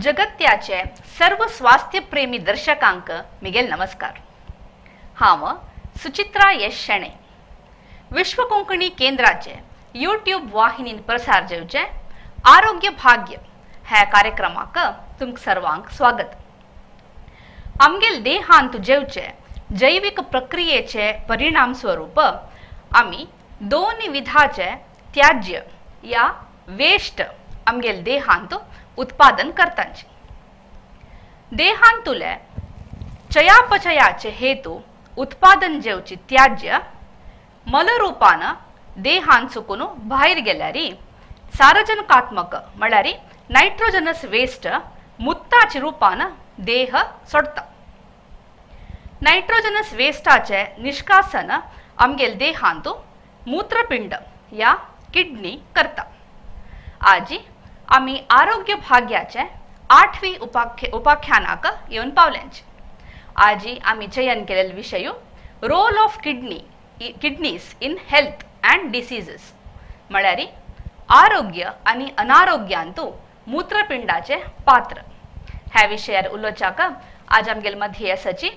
जगत्याचे सर्व स्वास्थ्यप्रेमी दर्शकांक मिगेल नमस्कार. हांव सुचित्रा यश शेणे, विश्व कोंकणी केंद्राचे यूट्यूब वाहिनीन प्रसार जेवचे आरोग्य भाग्य ह्या कार्यक्रमाक तुमकां सर्वांक स्वागत. आमगेल देहांत जेवचे जैविक प्रक्रियेचे परिणाम स्वरूप आमी दोन विधाचे त्याज्य या वेस्ट आमगेल देहांत उत्पादन करतांचे. देहांतुले चयापचयाचे हेतू उत्पादन जेवची त्याज्य मलरूपान देहान चुकून भायर गेल्यार सार्वजनकात्मक म्हळ्यार नायट्रोजनस वेस्ट मुत्ताच्या रूपान देह सोडता. नायट्रोजनस वेस्टाचे निष्कासन आमगेल देहांत मूत्रपिंड या किडनी करता. आजी आमी आरोग्य भाग्याचे आठवी उपाख्यानाक येवन पावल्यांचे. आजी आमी चयन केलेले विशय role of kidneys in health and diseases म्हळ्यार आरोग्य आनी अनारोग्यांतू मूत्रपिंडाचे पात्र. ह्या विशयार उलोवच्याक आज आमगेले मध्य आसाची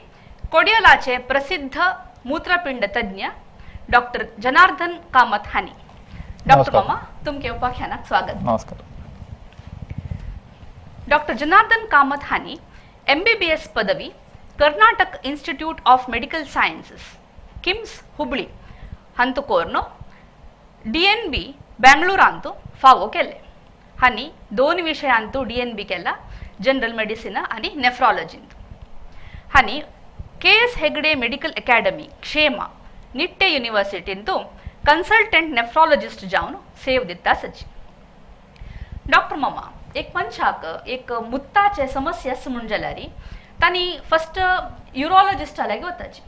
कोडियलाचे प्रसिद्ध मूत्रपिंड तज्ञ डॉक्टर जनार्दन कामत हानी. डॉक्टर मामा, तुमके उपाख्यानाक स्वागत. नमस्कार. डॉक्टर जनार्दन कामत हानी एमबीबीएस पदवी Karnataka institute of medical sciences KIMS Hubli हंतु कोर्नो डीएनबी बेंगळूरांतु फावो केले. हानी दोन विशयांतु डीएनबी केला, जनरल मेडिसिन आनी नेफ्रॉलॉजींत. हानी K S Hegde medical academy Kshema Nitte युनिवर्सिटींतु consultant nephrologist जावन सेव दिता सची. डॉक्टर मामा, एक मनशाक एक मुत्ताचे समस्या आसा म्हूण जाल्यार तांणी फस्ट युरोलॉजिस्टा लागीं वताची.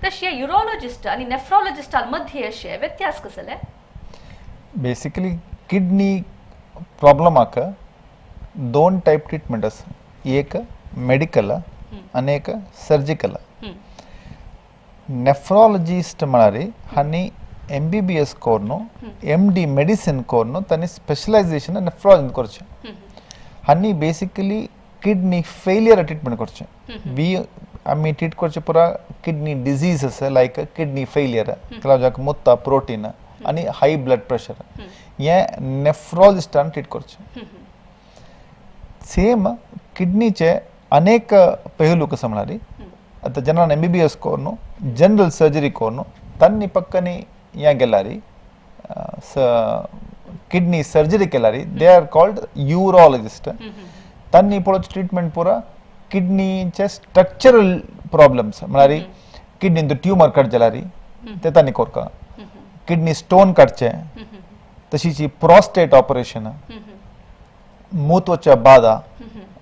तशें युरोलॉजिस्ट आनी नेफ्रॉलॉजिस्टा मध्य अशें व्यत्यास कसले? बेसिकली किडनी प्रॉब्लमाक दोन टायप ट्रिटमेंट आसा, एक मेडिकल आनी एक सर्जिकल. नेफ्रॉलॉजिस्ट म्हळ्यार हांणी एमबीबीएस करून एमडी मेडिसिन करून तांणी स्पेशलायझेशन नेफ्रॉलॉजी करचें. हांणी बेसिकली किडनी फेलियर ट्रिटमेंट करचें. वी आमी ट्रीट करचे पुरा किडनी डिजीज आसा, लायक किडनी फेलियर, जाका मुत्ता प्रोटीन आनी हाय ब्लड प्रेशर, हे नेफ्रॉलॉजिस्टान ट्रीट करचें. सेम किडनीचे अनेक पहलू कसं म्हळ्यार आतां जेन्ना एमबीबीएस करून जनरल सर्जरी करून तांणी पक्कनी हें केल्यार किडनी सर्जरी केल्यार they are called urologist. तांणी पळोवचें ट्रिटमेंट पुरा किडनीचे स्ट्रक्चरल प्रॉब्लम्स, म्हळ्यार किडनीन ट्युमर काड जाल्यार ते तांणी करता, किडनी स्टोन काडचे, तशीच प्रोस्टेट ऑपरेशन, मूत्वाच्या बाधा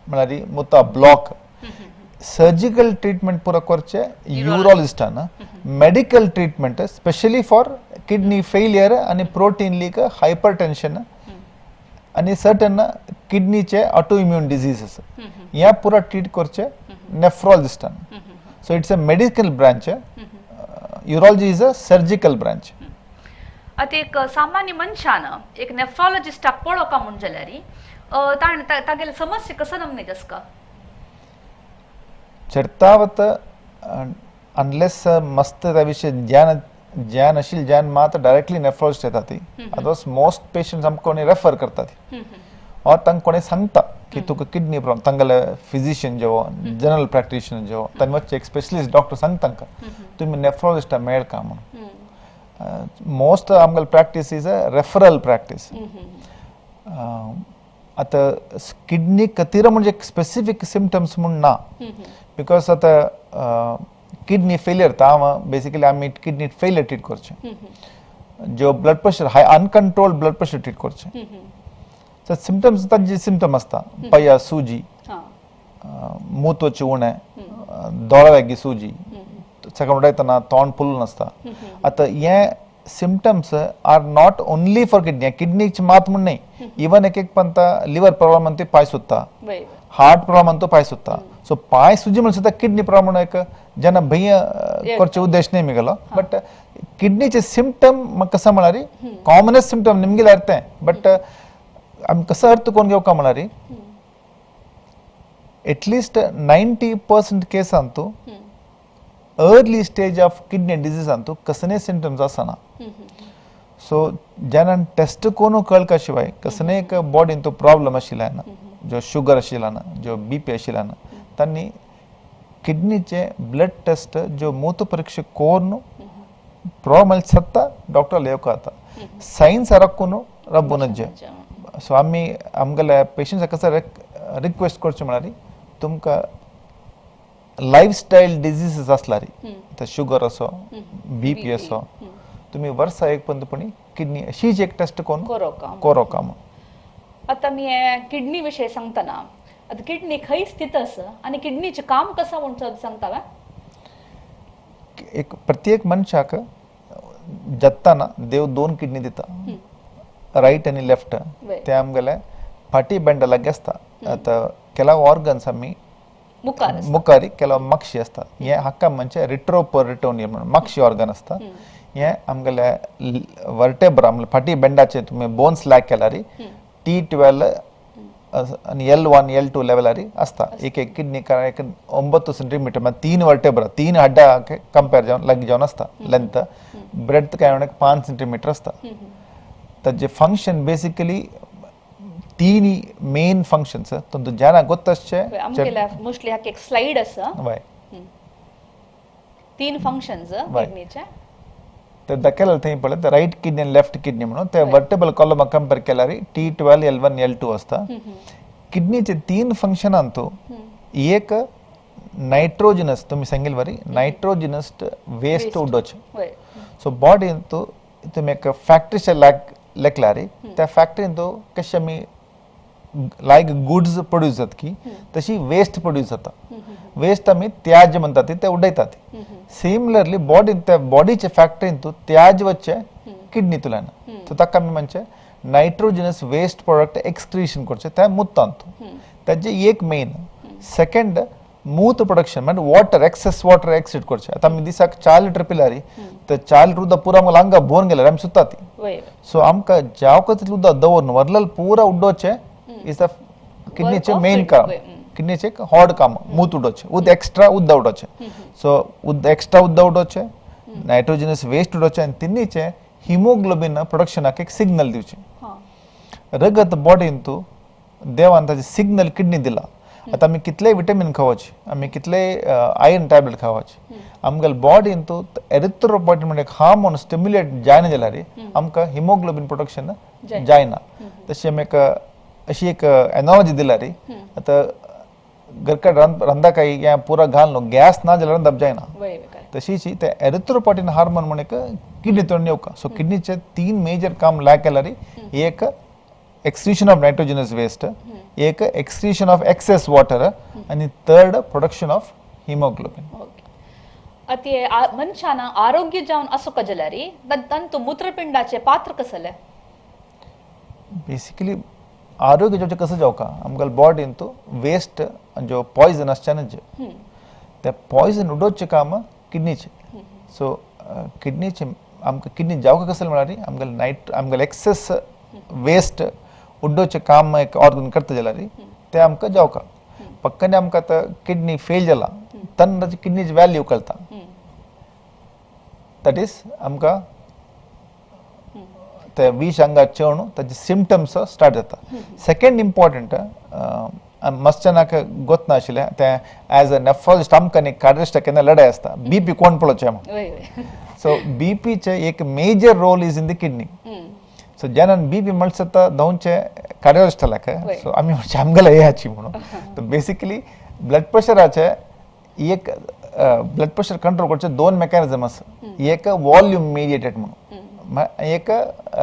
म्हळ्यार मुता ब्लॉक, सर्जिकल ट्रीटमेंट पुरा करचे युरोलॉजिस्टान. Medical treatment specially for kidney failure आनी प्रोटीन लीक, हायपर टेन्शन आनी सर्टन किडनीचे ऑटो इम्यून डिजीजेस, ह्या पुरा ट्रीट करचे नेफ्रॉलॉजिस्टान. So it's a medical branch, urology is a surgical branch. आतां एक सामान्य मनशान एक नेफ्रॉलॉजिस्टाक पळोवका म्हूण जाल्यार ताणें तागेले समस्या कसो नमने आसका? चडतावत अनलेस मस्त त्या विशय ज्ञान ज्ञान आशिल्ले ज्ञान मात्र डायरेक्टली नेफ्रॉलॉजिस्ट येता ती. अदरवायज मोस्ट पेशंट्स आमकां कोणी रेफर करता ती ऑर तांकां कोणी सांगता की तुका किडनी प्रॉब्लम. तांगेले फिजिशियन जो जनरल प्रॅक्टिशनर जो तांणी वचचे एक स्पेशलिस्ट डॉक्टर सांगता तांकां तुमी नेफ्रॉलॉजिस्टा मेळ का म्हणून. मोस्ट आमगेले practice is a referral practice. आतां किडनी खातीर म्हणजे स्पेसिफीक सिमटम्स म्हूण ना, because आतां किडनी फेलियर हांव बेसिकली आमी किडनी फेलियर ट्रीट करचें, जो blood pressure high uncontrolled blood pressure treat करचें. सो सिमटम्स तांचे सिमटम आसता पांया सुजी, मूतोचे उणें, दोळ्या लागीं सुजी, सकाळ उठयतना तोंड फुलून आसता. आतां हे symptoms are not only for kidney, किडनीचे मात म्हूण न्हय, इवन एक एक पंता लिवर प्रॉब्लम म्हणटा पांय सुजता, हार्ट प्रॉब्लम म्हणतो पांय सुजता. सो पांय सुजी म्हणून सुद्दां किडनी प्रॉब्लम म्हणून एक जेन्ना भंय करचे उद्देश न्हय मिगेलो, बट किडनीचे सिमटम कसं म्हळ्यार कॉमनेस्ट सिमटम निमगेल्यार तें, बट आमी कसो अर्थ करून घेवका म्हळ्यार एटलिस्ट 90% केसांतू अर्ली स्टेज ऑफ किडनी डिजीजांतू कसले सिमटम्स आसना. सो जेन्ना टेस्ट करून कळका शिवाय कसले एक बॉडीन तो प्रॉब्लम आशिल्ल्यान, जो शुगर आशिल्ल्यान, जो बीपी आशिल्ल्यान, तांणी किडनीचे ब्लड टेस्ट जो मूत्र परीक्षा करून प्रॉब्लम सत्ता डॉक्टर येवका जाता. सायन्स राखून राबून. सो आमी आमगेल्या पेशंट्साक कसो रिक्वेस्ट करचें म्हळ्यार तुमकां लायफस्टायल डिजीजीस आसल्यार, आतां शुगर असो, बीपी असो, तुमी वर्सा एक पंदपणी किडनी अशीच एक टेस्ट करून कोरोका म्हूण. आतां मी किडनी विशय सांगतना आतां किडनी खंय स्थित आसा आनी किडनीचें काम कसं म्हूण सांगता? एक प्रत्येक मनशाक जत्ताना देव दोन किडनी दिता, रायट आनी लेफ्ट. ते आमगेले फाटी बेंडा लागीं आसता. आतां ಕೆಲವು ऑर्गन्स आमी मुखारी, ಕೆಲವು मक्षी आसता. हे हाका म्हणजे रिट्रोपेरिटोनियम म्हणून मक्षी ऑर्गन आसता. हे आमगेले वर्टेब्रा आमगे फाटी बेंडाचे तुमी बोन्स लॅक केल्यार T12 आनी L1 L2 लेवलारी आसता. एक एक किडनी एक 9 सेंटीमीटर म्हणजे 3 वर्टेब्रा, 3 हड्डा कंपेर जावन लागीं जावन आसता. लेंथ ब्रेड्थ काय 5 सेंटीमीटर आसता. ताजे फंक्शन बेसिकली 3 मेन फंक्शन्स तुमकां जेन्ना गोत्त आसचे. मोस्टली हाका एक स्लाइड आसा. 3 फंक्शन्स किडनीचे. ते दाखयला थंय पळय रायट किडनी आनी लेफ्ट किडनी म्हणून ते वर्टेबल कॉलम कंपेर केल्यार T12 L1 L2 आसता. किडनीचे 3 फंक्शनांतू एक नायट्रोजनस, तुमी सांगिल्ले वरी नायट्रोजनस वेस्ट उडोवचें. सो बॉडींतू तुमी एक फॅक्टरीचे लेखल्यार त्या फॅक्टरींतू कशें आमी लायक गुड्स प्रोड्यूस जाता की तशी वेस्ट प्रोड्यूस जाता. वेस्ट आमी त्याज म्हणटात ते उडयतात. सिमिलरली बॉडी त्या बॉडीचे फॅक्टरींतू त्याज वचचे किडनींतल्यान. सो ताका आमी म्हणचे नायट्रोजनस वेस्ट प्रोडक्ट एक्सक्रिशन करचें त्या मुतांतू. ताजें एक मेन. सेकंड मूत प्रोडक्शन म्हणजे वॉटर, एक्सेस वॉटर एक्सिट करचें. आतां आमी दिसाक 4 लिटर पिल्यार तर 4 लिटर उदक पुरो आमकां आंगा भरून गेल्यार आमी सुतात. सो आमकां जावका तितलें उदक दवरून वरलें पुरो उडोवचें is the किडनीचे मेन काम. किडनीचे एक हॉड काम मूत उडोवचें, उद एक्स्ट्रा उदक उडोवचें. सो उद एक्स्ट्रा उदक उडोवचें, नायट्रोजनस वेस्ट उडोवचें आनी तिन्नीचे हिमोग्लोबीन प्रोडक्शनाक एक सिग्नल दिवचें. रगत बॉडींतू देवान ताजें सिग्नल किडनी दिला. आतां आमी कितलेय विटामीन खावचे, आमी कितलेय आयर्न टॅबलेट खावचे, आमगेले बॉडींतू एरिथ्रोपोइटिन म्हणजे एक हार्मोन स्टिम्युलेट जायना जाल्यार आमकां हिमोग्लोबीन प्रोडक्शन जायना. तशें आमी एक अशी एक एनॉलॉजी दिल्यार आतां घरकाड रांदा काय हें पुरो घालून गॅस ना जाल्यार रांदप जायना. तशीच ते एरिथ्रोपोइटिन हार्मोन म्हण एक किडनींतल्यान येवका. सो किडनीचे 3 मेजर काम लॅक केल्यार एक एक्सक्रीशन ऑफ नायट्रोजनस वेस्ट, एक एक्सक्रीशन ऑफ एक्सेस वॉटर आनी थर्ड प्रोडक्शन ऑफ हिमोग्लोबीन. आतां मनशान आरोग्य जावन आसूंक जाल्यार तांतू मूत्रपिंडाचें पात्र कसलें? बेसिकली आरोग्य जावचें कसं जावका आमगेले बॉडींतू वेस्ट जो पॉयजन आसचें न्हय ते पॉयजन उडोवचें काम किडनीचें. सो किडनीचें आमकां किडनी जावका कसलें म्हळ्यार आमगेले नायट आमगेले एक्सेस वेस्ट उडोवचें काम एक ऑर्गन करता जाल्यार तें आमकां जावका. पक्काने आमकां आतां किडनी फेल जाला तेन्ना ताची किडनीची वॅल्यू कळटा. That is आमकां ते विष आंगार चेवन ताचे सिमटम्स स्टार्ट जाता. सेकंड इम्पॉर्टंट मस्चनाक गोत नाशिल्लें तें एज अ नेफ्रोलॉजिस्ट आमकां न्ही कार्डियोलॉजिस्टाक केन्ना लडाय आसता बीपी कोण पळोवचें म्हूण. सो बीपीचें एक major role is in the kidney. So जेन्ना बीपी म्हणटा जाता धांवचें कार्डियोलॉजिस्टाक. सो आमी म्हणचे आमगेले हेची म्हणून. तर बेसिकली ब्लड प्रेशराचें एक ब्लड प्रेशर कंट्रोल करचें 2 मेकॅनिजम आसा. एक वॉल्यूम मिडिएटेड म्हणून, एक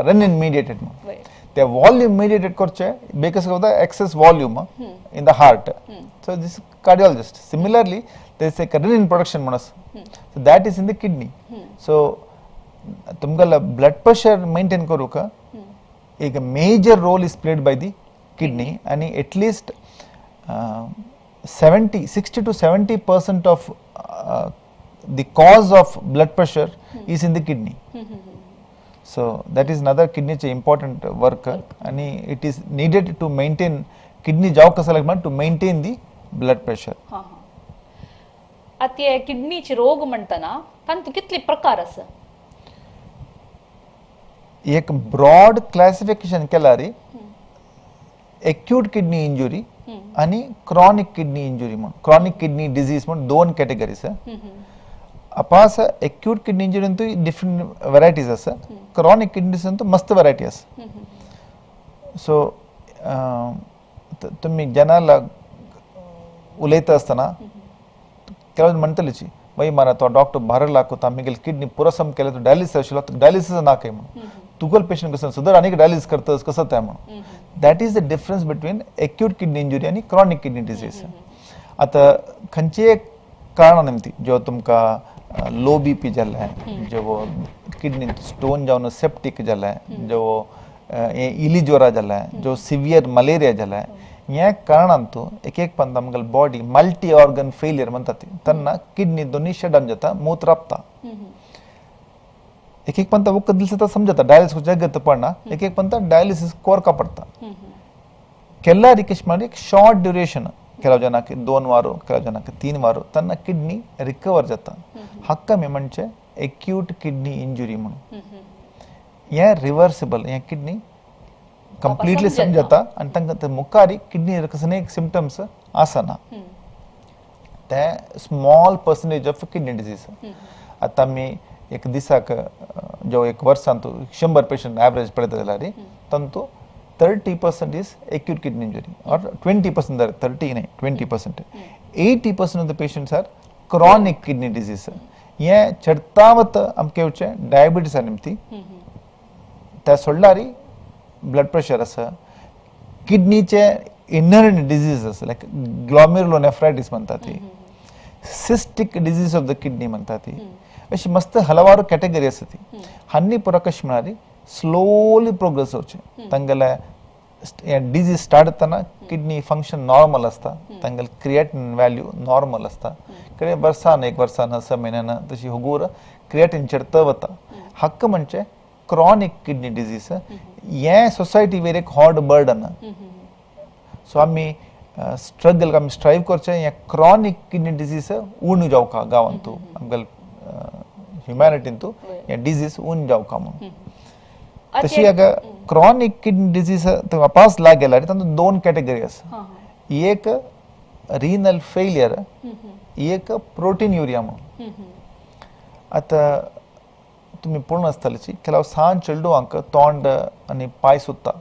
रनिन मिडिएटेड म्हणून. ते वॉल्यूम मिडिएटेड करचे because of the excess volume in the heart. So this cardiologist. Similarly there is a renin production म्हणून आसा. So that is in the kidney. So तुमगेलो ब्लड प्रेशर मेंटेन करूंक एक major role is played by the kidney. आनी at least 60 to 70% of the cause of blood pressure is in the kidney. So that is another kidney important work, and it is needed to maintain kidney job to maintain the Blood pressure. आतां हे किडनीचे रोग म्हणटना तांतूत कितले प्रकार आसा? एक broad classification केल्यार एक्यूट किडनी इंजुरी आनी क्रॉनिक किडनी इंजुरी म्हूण, क्रॉनिक किडनी डिजीज म्हूण दोन कॅटेगरीज. अपास एक्यूट किडनी इंजुरींतूय डिफरंट व्हरायटीज आसा, क्रॉनिक किडनी डिजीजांतूय मस्त व्हरायटी आसा. सो तुमी जेन्ना उलयता आसतना ಕೆಲವೊಂದು म्हणटलीची वय मारा तो डॉक्टर बारा लाख आमगेली किडनी पुरो सम केले, तो डायलिसिस आशिल्लो, डायलिसिस ना काय म्हणून तुगल पेशंट कसं सुद्दां आनीक डायलिसिस करतस कसं तें म्हणून. That is the difference between acute kidney injury आनी क्रॉनिक किडनी डिजीज. आतां खंयचेय कारणां निमती जो तुमकां लो बी पी जालें, जो किडनी स्टोन जावन सेप्टीक जालें, जो इली ज्वरा जालें, जो सिवियर मलेरिया जालें, ह्या कारणान तूं एक एक पंत आमगेली बॉडी मल्टी ऑर्गन फेलियर म्हणटा ती, तेन्ना किडनी दोनी शट डावन जाता, मूत राबता. एक एक पंत वखद दिसता समजता डायलिसिस जगत पडना, एक एक पंत डायलिसिस कोरका पडटा. केल्यार कशें म्हणल्यार एक शॉर्ट ड्युरेशन, ಕೆಲವು ಜನಕ್ಕೆ 2 ವಾರ, ಕೆಲವು ಜನಕ್ಕೆ 3 ವಾರ, ತನ್ನ ಕಿಡ್ನಿ ರಿಕವರ್ जाता. हक्का मी म्हणजे एक्यूट किडनी इंजुरी म्हणून. हें रिवर्सिबल, हें किडनी कंप्लिटली समजता आनी तांकां मुखार किडनी कसले सिमटम्स आसना. ते small percentage of kidney disease. आतां आमी एक दिसाक जो एक वर्सान 100 पेशंट एवरेज पळयता जाल्यार तांतूं 30% is acute kidney injury or 20% there, 30 न्ही 20%. 80% of the patients are chronic kidney disease. हे चडतावत आमकां येवचें डायबिटीसा निमती, त्या सोडल्यार ब्लड प्रेशर आसा, किडनीचे इनहेरंट डिजीज आसा लायक ग्लॉमेरुलोनेफ्रायटीस म्हणटा ती, cystic disease of the kidney म्हणटा ती, अशी मस्त हलवार कॅटेगरी आसा ती. हान्नी पुरो कशें म्हळ्यार स्लोली प्रोग्रेस जावचें. तांगेले डिजीज स्टार्ट जातना किडनी फंक्शन नॉर्मल आसता, तांगेले क्रिएटिन व्हॅल्यू नॉर्मल आसता, कडेन वर्सान एक वर्सान 6 म्हयन्यान तशी हुगूर क्रिएटिन चडत वता. हक्क म्हणजे क्रॉनिक किडनी डिजीज हें सोसायटी वयर एक हॉड बर्डन. सो आमी स्ट्रगल आमी स्ट्रायव करचें हें क्रॉनिक किडनी डिजीज उणू जावका गांवांतू, आमगेले ह्युमॅनिटींतू हें डिजीज उणू जावका म्हणून. तशी अगर क्रॉनिक किडनी डिजीज वापस लाग गेल्यार तातूंत 2 कॅटेगरी आसा, एक रिनल फेलियर, एक प्रोटीन युरिया म्हणून. आतां तुमी पळोवन आसतलीं ಕೆಲವು सान चेडवांक तोंड आनी पांय सुत्ता,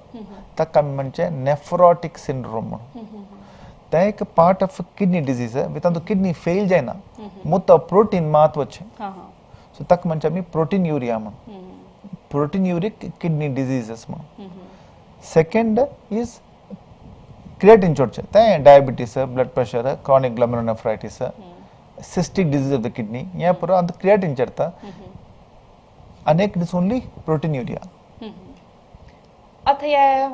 ताका आमी म्हणचे नेफ्रॉटीक सिंड्रोम म्हणून. तें एक पार्ट ऑफ किडनी डिजीज, तातूंत किडनी फेल जायना, मुत प्रोटीन मात वचचें. सो ताका म्हणचे आमी प्रोटीन युरिया म्हणून, प्रोटीन यूरिक किडनी डिजीजेस म्हणून. सेकंड is creatine चडचें, तें diabetes, blood pressure, chronic glomerulonephritis, cystic disease of the kidney, हें पुरो आतां क्रिएटिन चडता. अनेक is only protein urea. आतां हे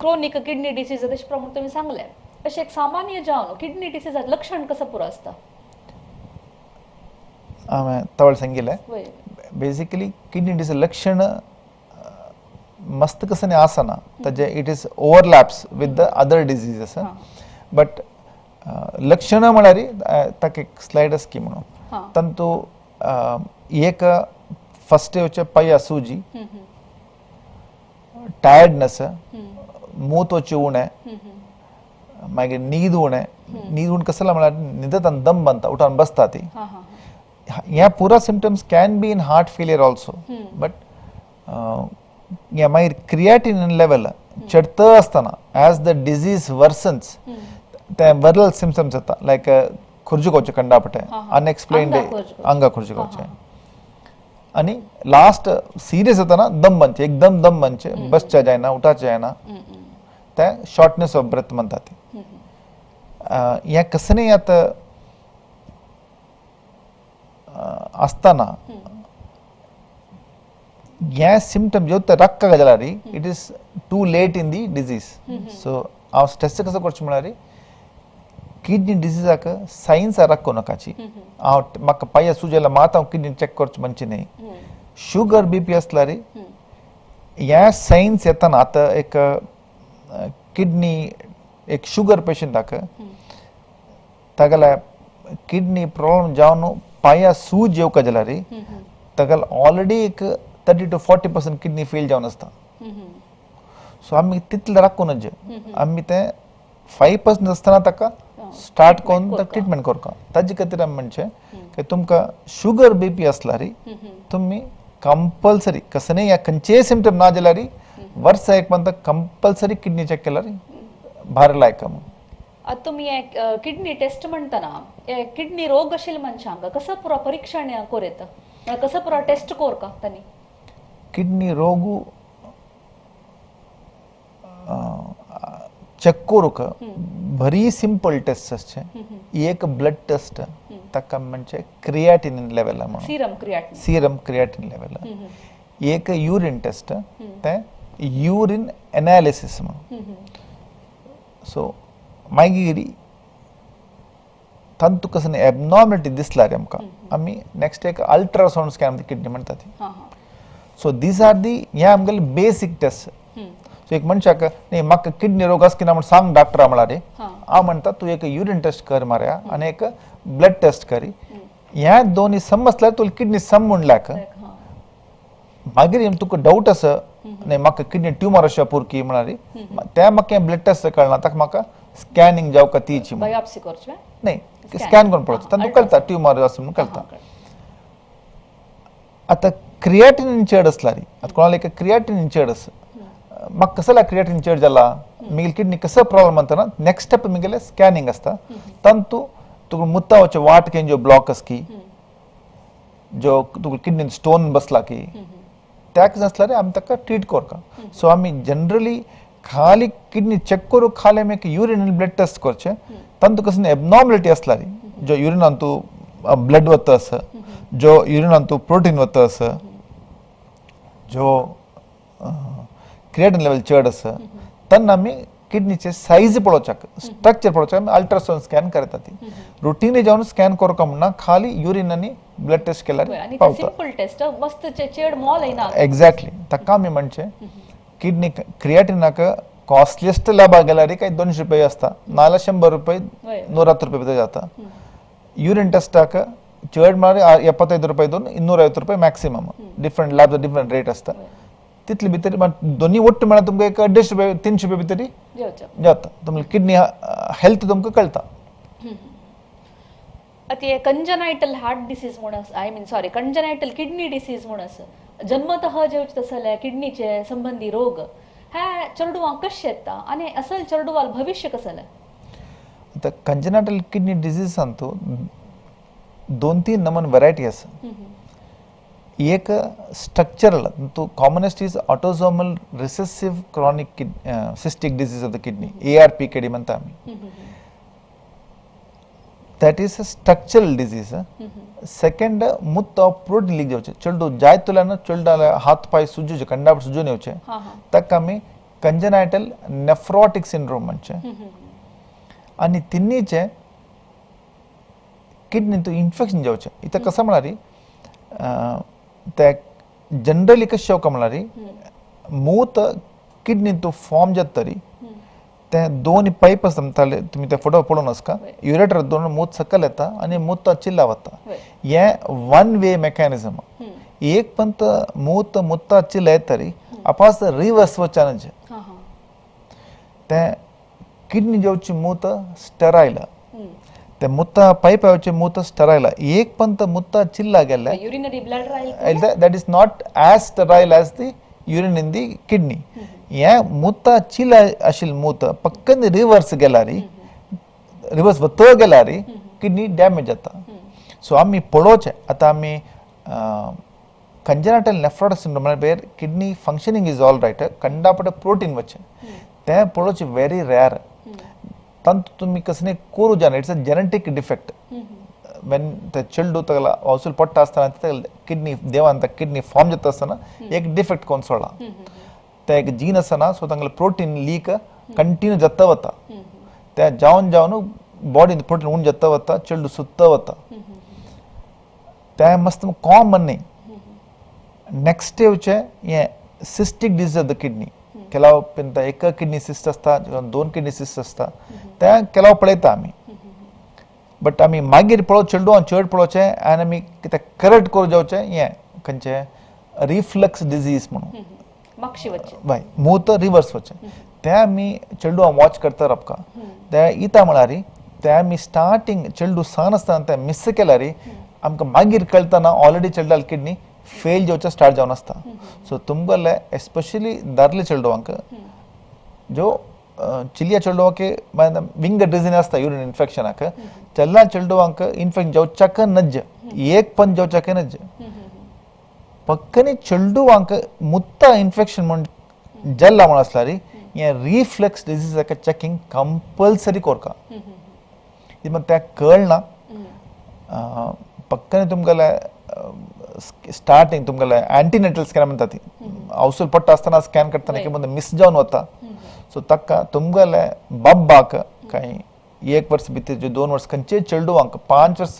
क्रोनिक किडनी डिसीज तशें प्रमाण तुमी सांगलें, अशें एक सामान्य जावन किडनी डिसीजाचें लक्षण कसो पुरो आसता? हांवें तवळ सांगिल्लें बेसिकली किडनी डिसीज लक्षण मस्त कसं आसना, ताजे it is overlaps with the other diseases. But लक्षणां म्हळ्यार ताका एक स्लायड आसा की म्हणून तातूंत एक फस्ट येवचें पांया सुजी, टायर्डनेस, मूत वचचें उणें, मागीर न्हीद उणें. न्हीद उणें कसलें म्हळ्यार न्हिदत आनी दम बांदता, उठून बसता ती. ह्या पुरा symptoms can be in heart failure also, but ह्या मागीर क्रिएटिन लेवल चडत आसतना एज the disease वर्सन्स ते व्हरल सिमटम्स येता, लायक खुर्जुकोवचें कंडापटे, अनएक्सप्लेन्ड आंगा खुर्जुकोवचें, आनी लास्ट सिरियस जातना दम बांदचें, एकदम दम बांदचें, बसचें जायना, उठाचें जायना, तें शॉर्टनेस ऑफ ब्रेथ म्हणटा ती. हें कसलेंय आतां आसतना हे सिमटम ज्यो रक्क जाल्यार it is too late in the disease. So हांव स्ट्रेस कसो करचें म्हळ्यार किडनी डिजीजाक सायन्स राखूं नाकाची. हांव म्हाका पांया सूज जाल्यार मात हांव किडनी चॅक करचें म्हणचें न्ही. शुगर बी पी आसल्यार हे सायन्स येतना आतां एक किडनी एक शुगर पेशंटाक तागेले किडनी प्रॉब्लम जावन पांया सूज येवका जाल्यार तागेले ऑलरेडी एक 30 to 40% kidney fail जावन आसता. सो आमी तितले राखून आमी ते 5% आसतना ताका स्टार्ट करून ट्रिटमेंट करता. ताजे खातीर आमी म्हणचें की तुमकां शुगर बीपी आसल्यार तुमी कंपल्सरी कसले या खंयचेय सिमटम ना जाल्यार वर्सा एक मंथ कंपल्सरी किडनी चॅक केल्यार भारी लायक. आतां तुमी किडनी टेस्ट म्हणटना किडनी रोग आशिल्ल्या मनशांक कसो पुरो परीक्षण करूं येता, कसो पुरो टेस्ट करता तांणी? किडनी रोग चेक करूंक बरी सिंपल टेस्ट आसचे. एक ब्लड टेस्ट ताका म्हणजे क्रिएटिनिन लेवल म्हणून, सीरम क्रिएटिन लेवल. एक युरिन टेस्ट तें युरिन एनालिसिस म्हणून. सो मागीर तातूंत कसलें एबनॉर्मलिटी दिसल्यार आमकां आमी नेक्स्ट एक अल्ट्रासावंड स्कॅन किडनी म्हणटा ती. सो these are the हे आमगेले बेसीक टेस्ट. सो एक मनशाक न्ही म्हाका किडनी रोग आसा की ना म्हण सांग डॉक्टरा म्हळ्यार हांव म्हणटा तूं एक युरिन टेस्ट कर मारया आनी एक ब्लड टेस्ट करी. ह्या दोनी समजल्यार तुका किडनी सम म्हणल्याक मागीर तुका डावट आसा न्ही म्हाका किडनी ट्युमर आसा पुरकी म्हळ्यार त्या म्हाका ब्लड टेस्ट कळना ताका म्हाका स्कॅनिंग जावका तीची बायोप्सी करची न्ही स्कॅन करून पळोवचें तांकां कळटा ट्युमर आसा म्हणून कळटा. आतां क्रिएटिनिन चड आसल्यार आतां कोणाला एक क्रिएटिनिन चड आसा म्हाका कसला क्रिएटिनिन चड जाला म्हगेली किडनी कसो प्रॉब्लम म्हणटना नेक्स्ट स्टेप म्हगेलें स्कॅनिंग आसता. तातूंत तुका मुतावचे वाट जो ब्लॉक आसा की जो तुका किडनीन स्टोन बसला की त्याक आसल्यार आमी ताका ट्रीट करता. सो आमी जनरली खाली किडनी चेक करूंक खाली आमी एक युरिन ब्लड टेस्ट करचें. तातूंत कसली एबनॉर्मलिटी आसल्यार जो युरिनान तूं ब्लड वता आसा, जो युरिनान तूं प्रोटीन वता आसा, जो क्रिएटिन लेवल चड आसा तेन्ना आमी किडनीचे सायज पळोवच्याक स्ट्रक्चर पळोवच्याक आमी अल्ट्रासावंड स्कॅन करता. ती रुटीनली जावन स्कॅन करूंक म्हणना खाली युरिन आनी ब्लड टेस्ट केल्यार पावता. सिंपल टेस्ट मस्त चड मोल येना. एक्झॅक्टली ताका आमी म्हणचें किडनी क्रिएटिनाक कॉस्टलिस्ट लॅबाक गेल्यार काय 200 रुपये आसता नाजाल्यार 100 रुपये 160 रुपये भितर जाता. युरिन टेस्टाक चड म्हळ्यार 75 रुपये दोन 250 रुपये maximum. Different lab different rate आसता तितले भितर दोन्ही ಒಟ್ಟು म्हळ्यार तुमकां एक 250 रुपये 300 रुपये भितर जाता. तुमकां किडनी हेल्थ तुमकां कळटा. आतां हे कंजनायटल हार्ट डिसीज म्हूण आसा, I mean sorry congenital kidney disease म्हूण आसा, जन्मतः जे तसले किडनीचे संबंधी रोग ह्या चेडवांक कशें येता आनी असल चेडवाल भविश्य कसलें? आतां कंजनायटल किडनी डिसीज अंतू 2-3 नमन व्हरायटी आसा. एक स्ट्रक्चरल तो commonest is autosomal recessive chronic cystic disease of the kidney ARPKD म्हणता आमी. That is a structural disease. Second मुत्त प्रोटीन लीक जावचें चेडू जायत तुल्यान चेडूला हात पांय सुजूचे कंडाप सुजून येवचे ताका आमी कंजनायटल नेफ्रॉटीक सिंड्रोम म्हणचें. आनी तिन्नीचे किडनी इन्फेक्शन जावचें. इतां कसं म्हळ्यार ते जनरली कशें जावका म्हळ्यार मूत किडनी तूं फॉर्म जाता तरी ते दोन पायप आसता म्हणटाले तुमी ते फोटो पळोवन आसका युरेटर दोन मूत सकयल येता आनी मूत चिल्ला वता. हे वन वे मेकॅनिजम. एक पंत मूत मुत्ता चिल्ला येता तरी आपास रिवर्स वचना ते किडनी जेवची मूत स्टरायल ते मुत्ता पायप येवचे मूत स्टरायल एक पंत मुत्ता चिल्ला गेले that is not as sterile as the urine in the kidney. हे मुत्ता चिला आशिल्लें मूत पक्कन रिवर्स गेल्यार रिवर्स वत गेल्यार किडनी डॅमेज जाता. सो आमी पळोवचें आतां आमी कंजनायटल नेफ्रॉटिक सिंड्रोम म्हळ्यार where kidney functioning is all right कंडापट protein वचें तें पळोवचें व्हेरी रेयर. तातूंत तुमी कसलें करूं जायना. It's a genetic defect. When ते चेडू ताका हौसूल पडटा आसतना ताका किडनी देवान ताका किडनी फॉर्म जाता आसतना एक डिफेक्ट कोण सोडला ते एक जीन आसना. सो तांगेलें प्रोटीन लीक कंटिन्यू जाता वता ते जावन जावन बॉडीन प्रोटीन उण जाता वता चेडू सुत्ता वता ते मस्त कॉमन न्ही. नेक्स्ट येवचें हें cystic disease of the kidney. ಕೆಲವು एक किडनी सिस्ट आसता, दोन किडनी सिस्ट आसता, ते ಕೆಲವು पळयता आमी. बट आमी मागीर पळोव चेडवां चड पळोवचें आनी आमी कितें करेक्ट करूं जावचें हें खंयचें रिफ्लक्स डिजीज म्हणून हय मूत रिवर्स वचचें तें आमी चेडवां वॉच करता राबका ते इता म्हळ्यार ते आमी स्टार्टींग चेडूं सान आसतना तें मिस केल्यार आमकां मागीर कळटना ऑलरेडी चेडवाली किडनी फेल जावचें स्टार्ट जावन आसता. सो तुमगेले एस्पेशली दादले चेडवांक जो चिलिया चेडवांक विंगड रिजन आसता युरिन इन्फेक्शनाक चेल्ला चेडवांक इन्फेक्शन जावच्याक नज्ज एक पण जावच्याक नज्ज पक्कनी चेडवांक मुत्ता इन्फेक्शन म्हण जाल्ला म्हण आसल्यार हें रिफ्लक्स डिजीजाक चॅकिंग कंपल्सरी कोरका. इतलें तें कळना पक्कनी तुमगेले स्टार्टींग तुमगेले अँटीनेटल स्कॅन म्हणटा ती हावसूल पडटा आसतना स्कॅन करतना की मिस जावन वता. सो ताका तुमगेले बाब्बाक कांय एक वर्स भितर ज्यो 2 वर्स खंयचेय चेडवांक 5 वर्स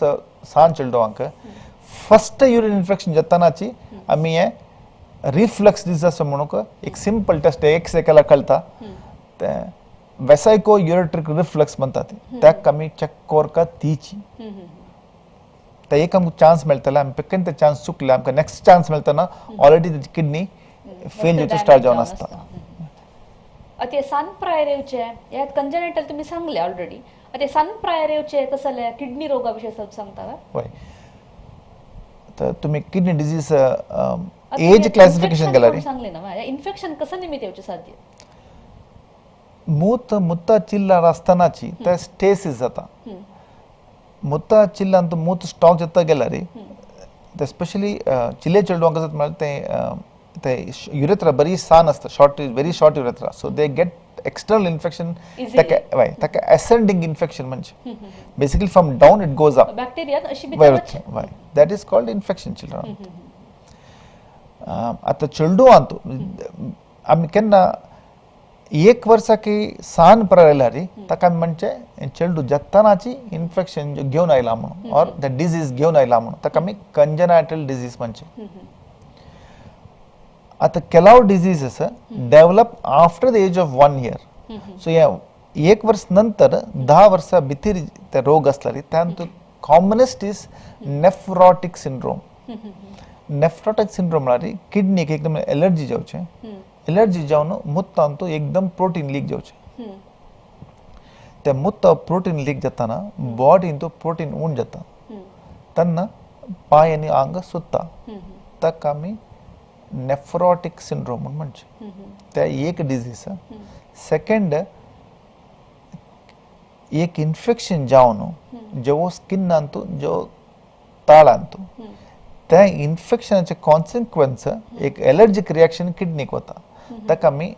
सान चेडवांक फस्ट युरिन इन्फेक्शन जातानाची आमी हें रिफ्लक्स डिजीज आसा म्हणून एक सिंपल टेस्ट एक्सरे केल्यार कळटा तें वेसायको युरेट्रिक रिफ्लक्स म्हणटा ती ताका आमी चॅक करका तिची ते एक आमकां चान्स मेळटले आमी पेकेन ते चान्स चुकले आमकां नेक्स्ट चान्स मेळटना ऑलरेडी ताची किडनी फेल जावचे स्टार्ट जावन आसता. आतां सान प्रायर येवचे ह्या कंजनेटल तुमी सांगले ऑलरेडी आतां सान प्रायर येवचे कसले किडनी रोगा विशयी सांगता हय तर तुमी किडनी डिजीज एज क्लासिफिकेशन केल्यार सांगले ना इन्फेक्शन कसं निमित्त येवचे साध्य मूत मुत्ता चिल्लार आसतनाची ते स्टेसीस जाता मुत्ता चिल्लान मूत स्टॉक जाता गेल्यार ते स्पेशली चिले चेडवांक आसत म्हळ्यार ते ते युरेथ्रा बरी सान आसता short very short urethra so they get external infection ताका हय ताका एसेंडींग इन्फेक्शन म्हणजे basically from down it goes up bacteria अशी हय that is called infection children. आतां चेडवांत आमी केन्ना एक वर्साकी सान प्राय आयल्यार ताका आमी म्हणचें चेडूं जातानाची इन्फेक्शन घेवन आयला म्हणून ऑर the disease घेवन आयला म्हणून ताका आमी कंजनायटल डिजीज म्हणचें. आतां केलाव diseases develop after the age of 1 year. So हे एक वर्स नंतर 10 वर्सां भितर ते रोग आसल्यार तातूंत commonest is nephrotic syndrome. Nephrotic syndrome म्हळ्यार किडनीक एकदम एलर्जी जावचें एलर्जी जावन मुत्तांत एकदम प्रोटीन लीक जावचें ते मुत्ता प्रोटीन लीक जाताना बॉडींत प्रोटीन उण जाता तेन्ना पांय आनी आंग सुत्ता ताका आमी नेफ्रॉटिक सिंड्रोम म्हूण म्हणचें ते एक डिजीज. सेकंड एक इन्फेक्शन जावन जेवो स्किनांत जो ताळांत त्या इन्फेक्शनाचे कॉन्सिक्वन्स एक एलर्जीक रिएक्शन किडनीक वता ताका आमी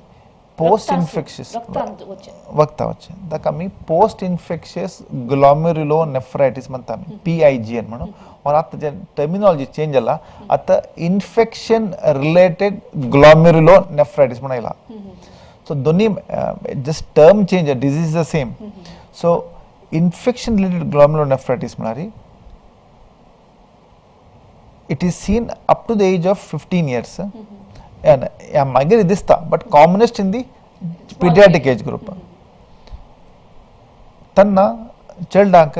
पोस्ट इन्फेक्शियस वखदां वचचें ताका आमी पोस्ट इन्फेक्शियस ग्लोमेरुलो नेफ्रायटीस म्हणटा आमी PIGN म्हणून. और आतां जे टर्मिनॉलॉजी चेंज जाला आतां इन्फेक्शन रिलेटेड ग्लोमेरुलो नेफ्रायटीस म्हणून आयला. सो दोनी just term change disease is the same. So infection related glomerulonephritis म्हळ्यार it is seen up to the age of 15 years and मागीर दिसता but commonest in the paediatric age group. तेन्ना चेडवांक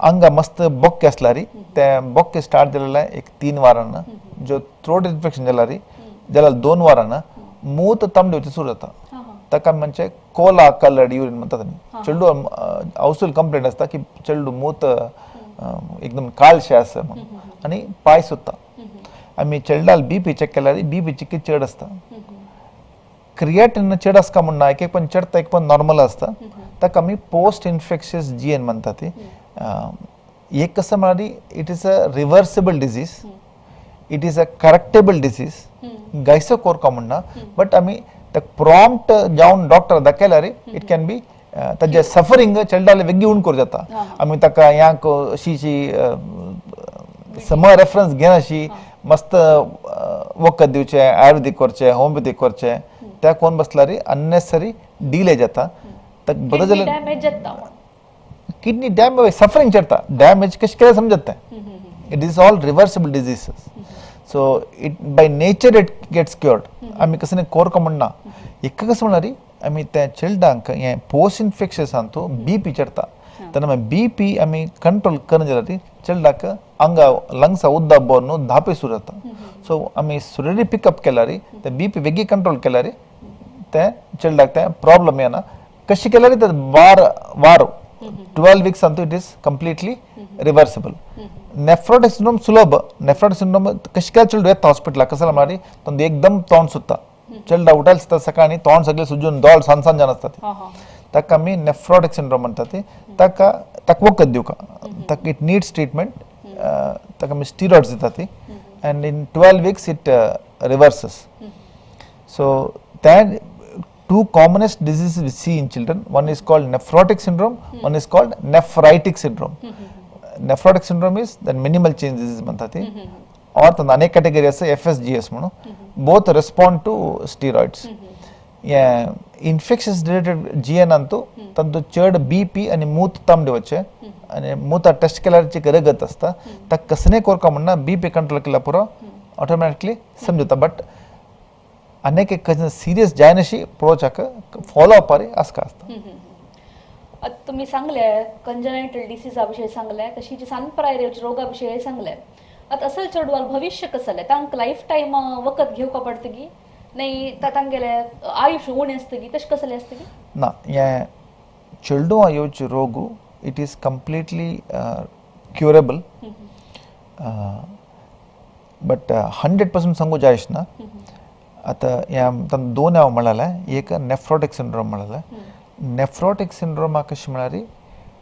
आंगा मस्त बोक्के आसल्यार ते बोक्के स्टार्ट जालेले एक 3 वारान जो थ्रोट इन्फेक्शन जाल्यार जाल्यार 2 वारान मूत तांबडे वचूं सुरू जाता ताका म्हणजे कोला कलर्ड युरिन म्हणतात आमी. चेडू हावसूल कंप्लेंट आसता की चेडू मूत एकदम काळशें आसा म्हणून आनी पांय सुत्ता. आमी चेडवाल बीपी चॅक केल्यार बीपी चिकी चड आसता क्रिएटिन चड आसता म्हण ना एक एक पण चडता एक पण नॉर्मल आसता ताका आमी पोस्ट इन्फेक्शियस जीएन म्हणटा ती. एक कसं म्हळ्यार it is a reversible disease it is a correctable disease गायसो कोरका म्हण ना बट आमी ताका प्रॉम्प्ट जावन डॉक्टर दाखयल्यार it can be ताजें सफरींग चेडवाले वेगळी उण करूं जाता. आमी ताका ह्याक अशी सम रेफरन्स घेनाशी मस्त वखद दिवचें आयुर्वेदीक करचें होमियोपॅथीक करचें त्या कोण बसल्यार अननेसेसरी डिले जाता ताका बरें जाल्यार किडनी डॅमेज सफरींग चडता डॅमेज कशें केलें समजता तें. It is all reversible diseases so it by nature it gets cured. आमी कसं कोरका म्हणना एक कसं म्हळ्यार आमी त्या चेडवांक हें पोस्ट इन्फेक्शनांत बीपी चडता तेन्ना बी पी आमी कंट्रोल करना जाल्यार चेडवाक हांगा लंग्सा उदक भरून धापे सुरू जाता. सो आमी सुरेडी पिकअप केल्यार ते बी पी वेगळी कंट्रोल केल्यार ते चेडवाक ते प्रॉब्लम येना. कशी केल्यार ते वार वार 12 weeks Antu it is completely reversible. Nephrotic syndrome सुलभ. नेफ्रोटिक सिंड्रोम कशी केल्यार चेडूं येता हॉस्पिटलाक कसला म्हळ्यार तो एकदम तोंड सुत्ता, चेडा उठायला दिसता सकाळी तोंड सगळें सुजून दोळ सान सान जावन आसता. ताका आमी नेफ्रोटिक सिंड्रोम म्हणटा. ती ताका ताका वखद दिवका, ताका it needs treatment. ताका आमी स्टिरॉइड्स दिता ती and in 12 weeks it reverses. So that two commonest diseases we see in children, one is called nephrotic syndrome, one is called nephritic syndrome. Nephrotic syndrome is the minimal change disease म्हणटा ती, or the अनेक category आसा FSGS म्हणून, both respond to steroids. Infectious related GN Antu तांतू चड बी P आनी मूत तांबडे वचचे आनी मुता टेस्ट केल्यार एक रगत आसता, ताका कसलें कोरका म्हणना बी पी कंट्रोल केल्यार पुरो ऑटोमॅटिकली समजता. बट अनेक एक सिरियस जायनाशी पळोवच्याक फॉलो अप आसका आसता. आता तुम्ही सांगले कंजनायटल डिसीजा विषयी सांगले, तशी जी सानप्राय रोगा विषयी सांगले. आता असल चेडवाल भविष्य कसलें, तांकां लायफ टायम वखद घेवका पडतगी नाही तांगेले आयुष्य उणें आसतगी, तशें कसलें आसतगी? ना, हे चेडवां येवचे रोग it is completely curable, but 100% सांगू जायच ना. आता ह्या दोन हांव म्हळालें, एक नेफ्रोटिक सिंड्रोम म्हळालें. नेफ्रोटिक सिंड्रोमा कशें म्हळ्यार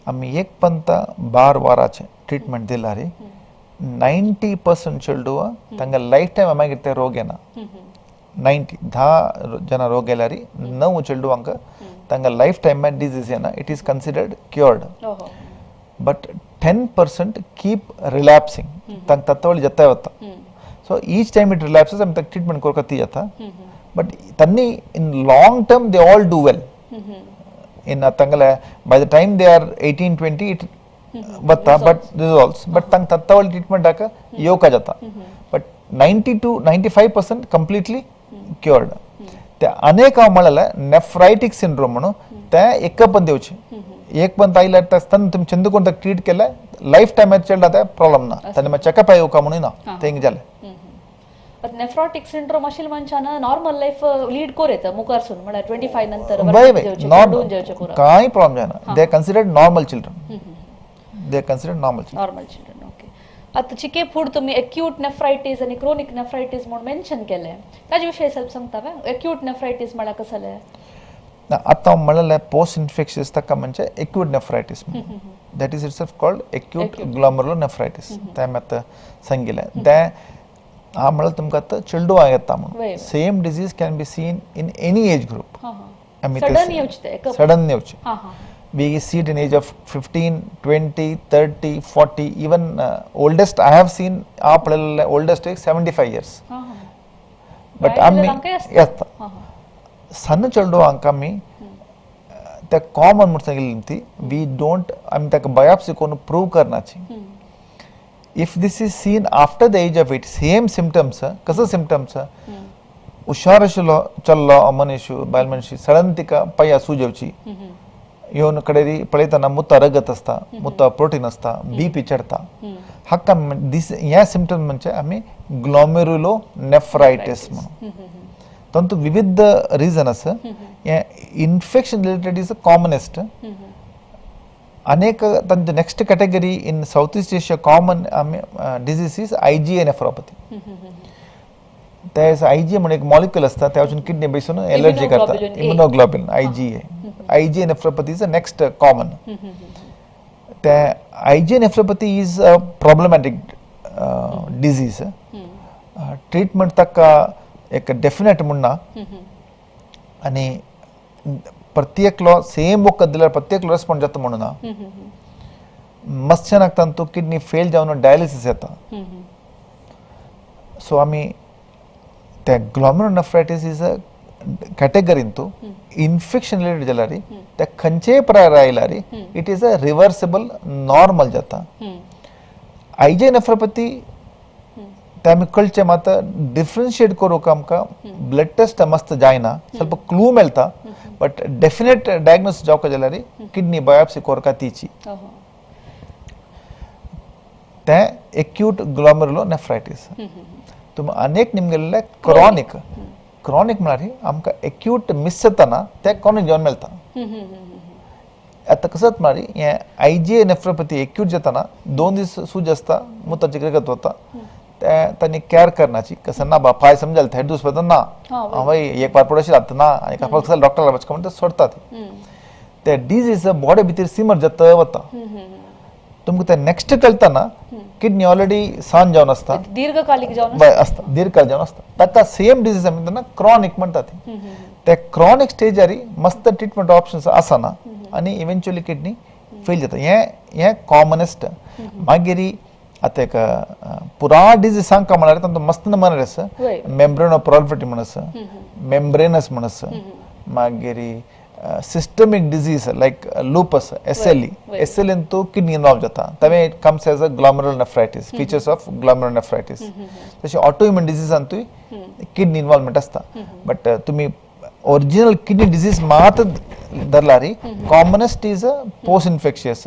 आमी एक पंता 12 वाराचें ट्रिटमेंट दिल्यार 90% चेडवां तांकां लायफ टायम मागीर ते रोग येना. 90 10 जाणां रोग येल्यार 9 चेडवांक तांकां लायफ टायम डिजीज येना. It is considered cured. But 10% keep relapsing, तांकां तत्वळी जाता वता. So each time it relapses आमी ताका ट्रिटमेंट करपाक ती जाता. बट तांणी in long term they all do well. In तांगेले by the time they are 18-20 it वता, बट रिजॉल्व्स. बट तांकां तत्वळी ट्रिटमेंटाक येवका जाता. But 90 to 95% completely cured. ते अनेक हांव म्हळें नेफ्रायटीक सिंड्रोम म्हणून, ते एक पण दिवचे, एक पण आयल्यार आसतना तुमी चंद कोण ताका ट्रीट केल्यार लायफ टायमार चेडा ते प्रॉब्लम ना, ताणें मागीर चॅकअप येवका म्हणून ना तेंग जालें. नेफ्रोटिक सिंड्रोम अशिल्ले मनशान नॉर्मल लायफ लीड कोर येता मुखारसून, म्हळ्यार 25 नंतर वय वय कांय प्रॉब्लम जायना. They considered normal children, they considered normal children. Normal children, okay. आतां चिके फूड तुमी एक्यूट नेफ्रायटीस आनी क्रोनिक नेफ्रायटीस म्हूण मेन्शन केलें, ताजे विशयी ಸ್ವಲ್ಪ सांगता? एक्यूट नेफ्रायटीस म्हळ्यार कसलें? आतां हांव म्हणलें पोस्ट इन्फेक्शियस ताका म्हणजे acute nephritis, that is itself called acute glomerulonephritis. तें आमी आतां सांगिल्लें. तें हांव म्हणलें तुमकां आतां चेडवां येता म्हणून. Same disease can be seen in any age group. Sudden येवचें. We see it in age of 15, 20, 30, 40, even oldest I have seen, oldest is 75 years. But आमी येता सन्न चेडवांक आमी ते कॉमन म्हूण सांगिल्ली ती we don't, आमी ताका बायोप्सी करून prove करनाची. If this is seen after the age of 8, same symptoms, कसो सिमटम्स, हुशार आशिल्लो चल्लो मनीस बायल मनशी, सडन तिका पांया सूज येवची, येवन कडेन पळयतना मुता रगत आसता, मुता प्रोटीन आसता, बी पी चडता, हाका दीस ह्या सिमटम्स म्हणजे आमी ग्लोमेरुलो नेफ्रायटीस म्हणून. तातूंत विविध रिजन आसा. हे infection related is a commonest. अनेक तांचे next category in South East Asia common आमी disease is IgA nephropathy. ते आयजीए म्हणून एक मॉलिक्युल आसता, त्या वचून किडनी बसून एलर्जी करता, immunoglobulin IgA. IgA nephropathy is a next common. ते IgA nephropathy is a problematic disease. Treatment ताका एक डेफिनेट म्हूण ना, आनी प्रत्येकलो सेम वखद दिल्यार प्रत्येकलो रेस्पॉन्ड जाता म्हणून ना. मत्स्यानाक तांतू किडनी फेल जावन डायलिसीस येता. सो आमी ते ग्लोमेरुलोनेफ्रायटीस is a category तूं इन्फेक्शन रिलेटेड जाल्यार ते खंयचेय प्रायर आयल्यार it is a reversible normal जाता. आयजीए नेफ्रोपॅथी ते आमी कळचें मात डिफरन्शिएट करूंक आमकां ब्लड टेस्ट मस्त जायना, ಸ್ವಲ್ಪ क्लू मेळटा, बट डेफिनेट डायग्नोसिस जावका जाल्यार किडनी बायोप्सी करका तिची. ते एक्यूट ग्लोमेरुलो नेफ्रायटीस. तुमी अनेक निमगेल्ले क्रॉनिक, क्रॉनिक म्हळ्यार आमकां एक्यूट मिस जाताना ते क्रॉनिक जावन मेळटा. आतां कसं म्हळ्यार हें आयजीए नेफ्रोपॅथी एक्यूट जाताना 2 दीस सूज आसता, मुताची रगत वता, ते तांणी केअर करण्याची कसं ना बा पाय समजाल थेट दुसपा ना हांव एक बार पडोशी जाता ना आनी कसं डॉक्टराक वचका म्हणटा सोडटा. ते डिजीज बॉडी भितर सिमर जाता वता, तुमकां ते नेक्स्ट कळटना किडनी ऑलरेडी सान जावन आसता, दीर्घकालिक जावन आसता, दीर्घकाल जावन आसता. ताका सेम डिजीज आमी तेन्ना क्रॉनिक म्हणटा. ते क्रॉनिक स्टेजार मस्त ट्रिटमेंट ऑप्शन्स आसना आनी इवेंच्युअली किडनी फेल जाता. हें हें कॉमनेस्ट. मागीर आतां एक पुरा डिजीज सांगका म्हळ्यार तांचो मस्त नंबर आसा, मेम्ब्रेनो प्रॉलिफरेटिव म्हण आसा, मेम्ब्रेनस म्हण आसा, मागीर systemic disease like lupus, SLE, SLE Antu kidney involve जाता, तवे it comes as a glomerulonephritis, features of glomerulonephritis. तशें ऑटो इम्यून डिजीजांतूय किडनी इन्वॉल्वमेंट आसता. बट तुमी ओरिजिनल किडनी डिजीज मात धरल्यार commonest is post infectious,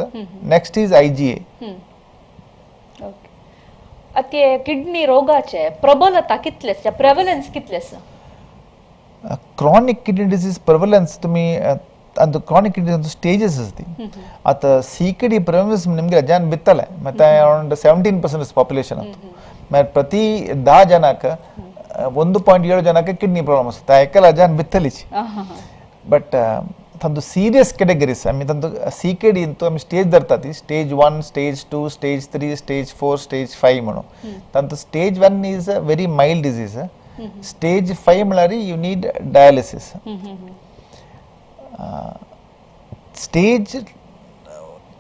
next is IgA. आतां kidney रोगाचे प्रबलता कितले, प्रेवलन्स कितले आसा? क्रॉनिक किडनी डिजीज प्रेवलन्स तुम्ही अंत क्रॉनिक किडनी स्टेजेस आसता. आतां सीकेडी प्रेवलन्स निमगे जन बित्तले ಮತ್ತೆ ಅರೌಂಡ್ 17% ಪಾಪ್ಯುಲೇಷನ್ ಅಂತ, ಮತ್ತೆ ಪ್ರತಿ 10 ಜನಕ್ಕೆ 1.7 ಜನಕ್ಕೆ ಕಿಡ್ನಿ ಪ್ರಾಬ್ಲಮ್ ಆಸ್ತಾ, ಎಕ್ಕಲ ಜನ ಬಿತ್ತಲಿಚಿ. ಬಟ್ ತಂದು ಸೀರಿಯಸ್ ಕೆಟಗರೀಸ್ ಆಮಿ ತಂದು सीकेडी ಇಂತು ಆಮಿ ಸ್ಟೇಜ್ धरतात, stage 1, stage 2, stage 3, stage 4, stage 5 म्हणून. ತಂತು stage 1 is a very mild disease, stage 5 म्हळ्यार you need dialysis. Stage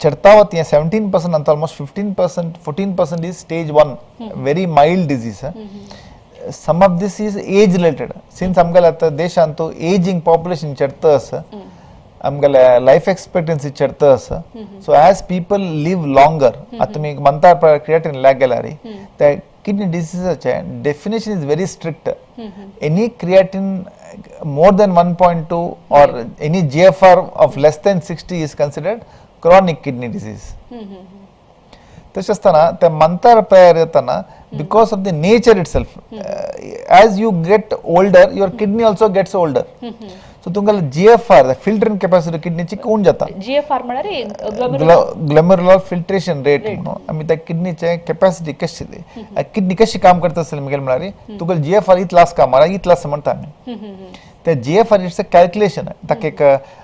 चडतावत हें 17% अंत almost 15%, 14% is stage 1, very mild disease. Some of this is age related. Since आमगेले आतां देशांत ageing population चडता आसा, आमगेले लायफ एक्सपेक्टन्सी चडता आसा, so as people live longer, आतां तुमी म्हणता क्रिएटिन लॅक गेल्यार ते kidney डिसीजाचे definition is very strict. Any creatine more than 1.2 or any GFR of less than 60 is considered chronic kidney disease. तशें आसतना ते मंतार तयार जातना because of the nature itself, as you get older your kidney also gets older. So तुमकां GFR, the filtering capacity किडनीची कमी जाता. GFR म्हळ्यार glomerular filtration rate म्हणून आमी त्या किडनीचे कॅपॅसिटी कशी, किडनी कशी काम करता आसतली मुगेल म्हळ्यार तुका जीएफआर इतलो आसता म्हळ्यार इतलो आसा म्हणटा आमी. ते जीएफआर it's a calculation, ताका एक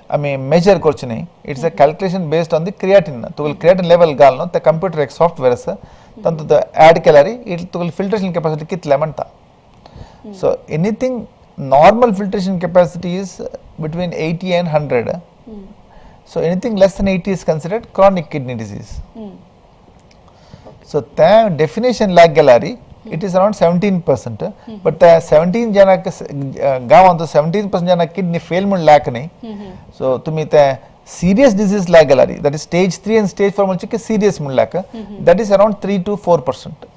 आमी मेजर करचें न्ही, it's a calculation based on the creatine. तुका क्रिएटिन लेवल घाल न्हू, ते कंप्युटर एक सॉफ्टवेअर आसा, तातूंत एड केल्यार it तुका फिल्ट्रेशन कॅपॅसिटी कितले म्हणटा. So anything normal filtration capacity is between 80 and 100. So anything less than 80 is considered chronic kidney disease. So that definition lag gallery, it is around 17%. But the 17 jana गावांत 17% jana kidney fail म्हण lack न्ही. So तुम्ही ते serious disease lag gallery, that is stage 3 and stage 4 म्हणजे की serious म्हण lack, that is around 3 to 4%.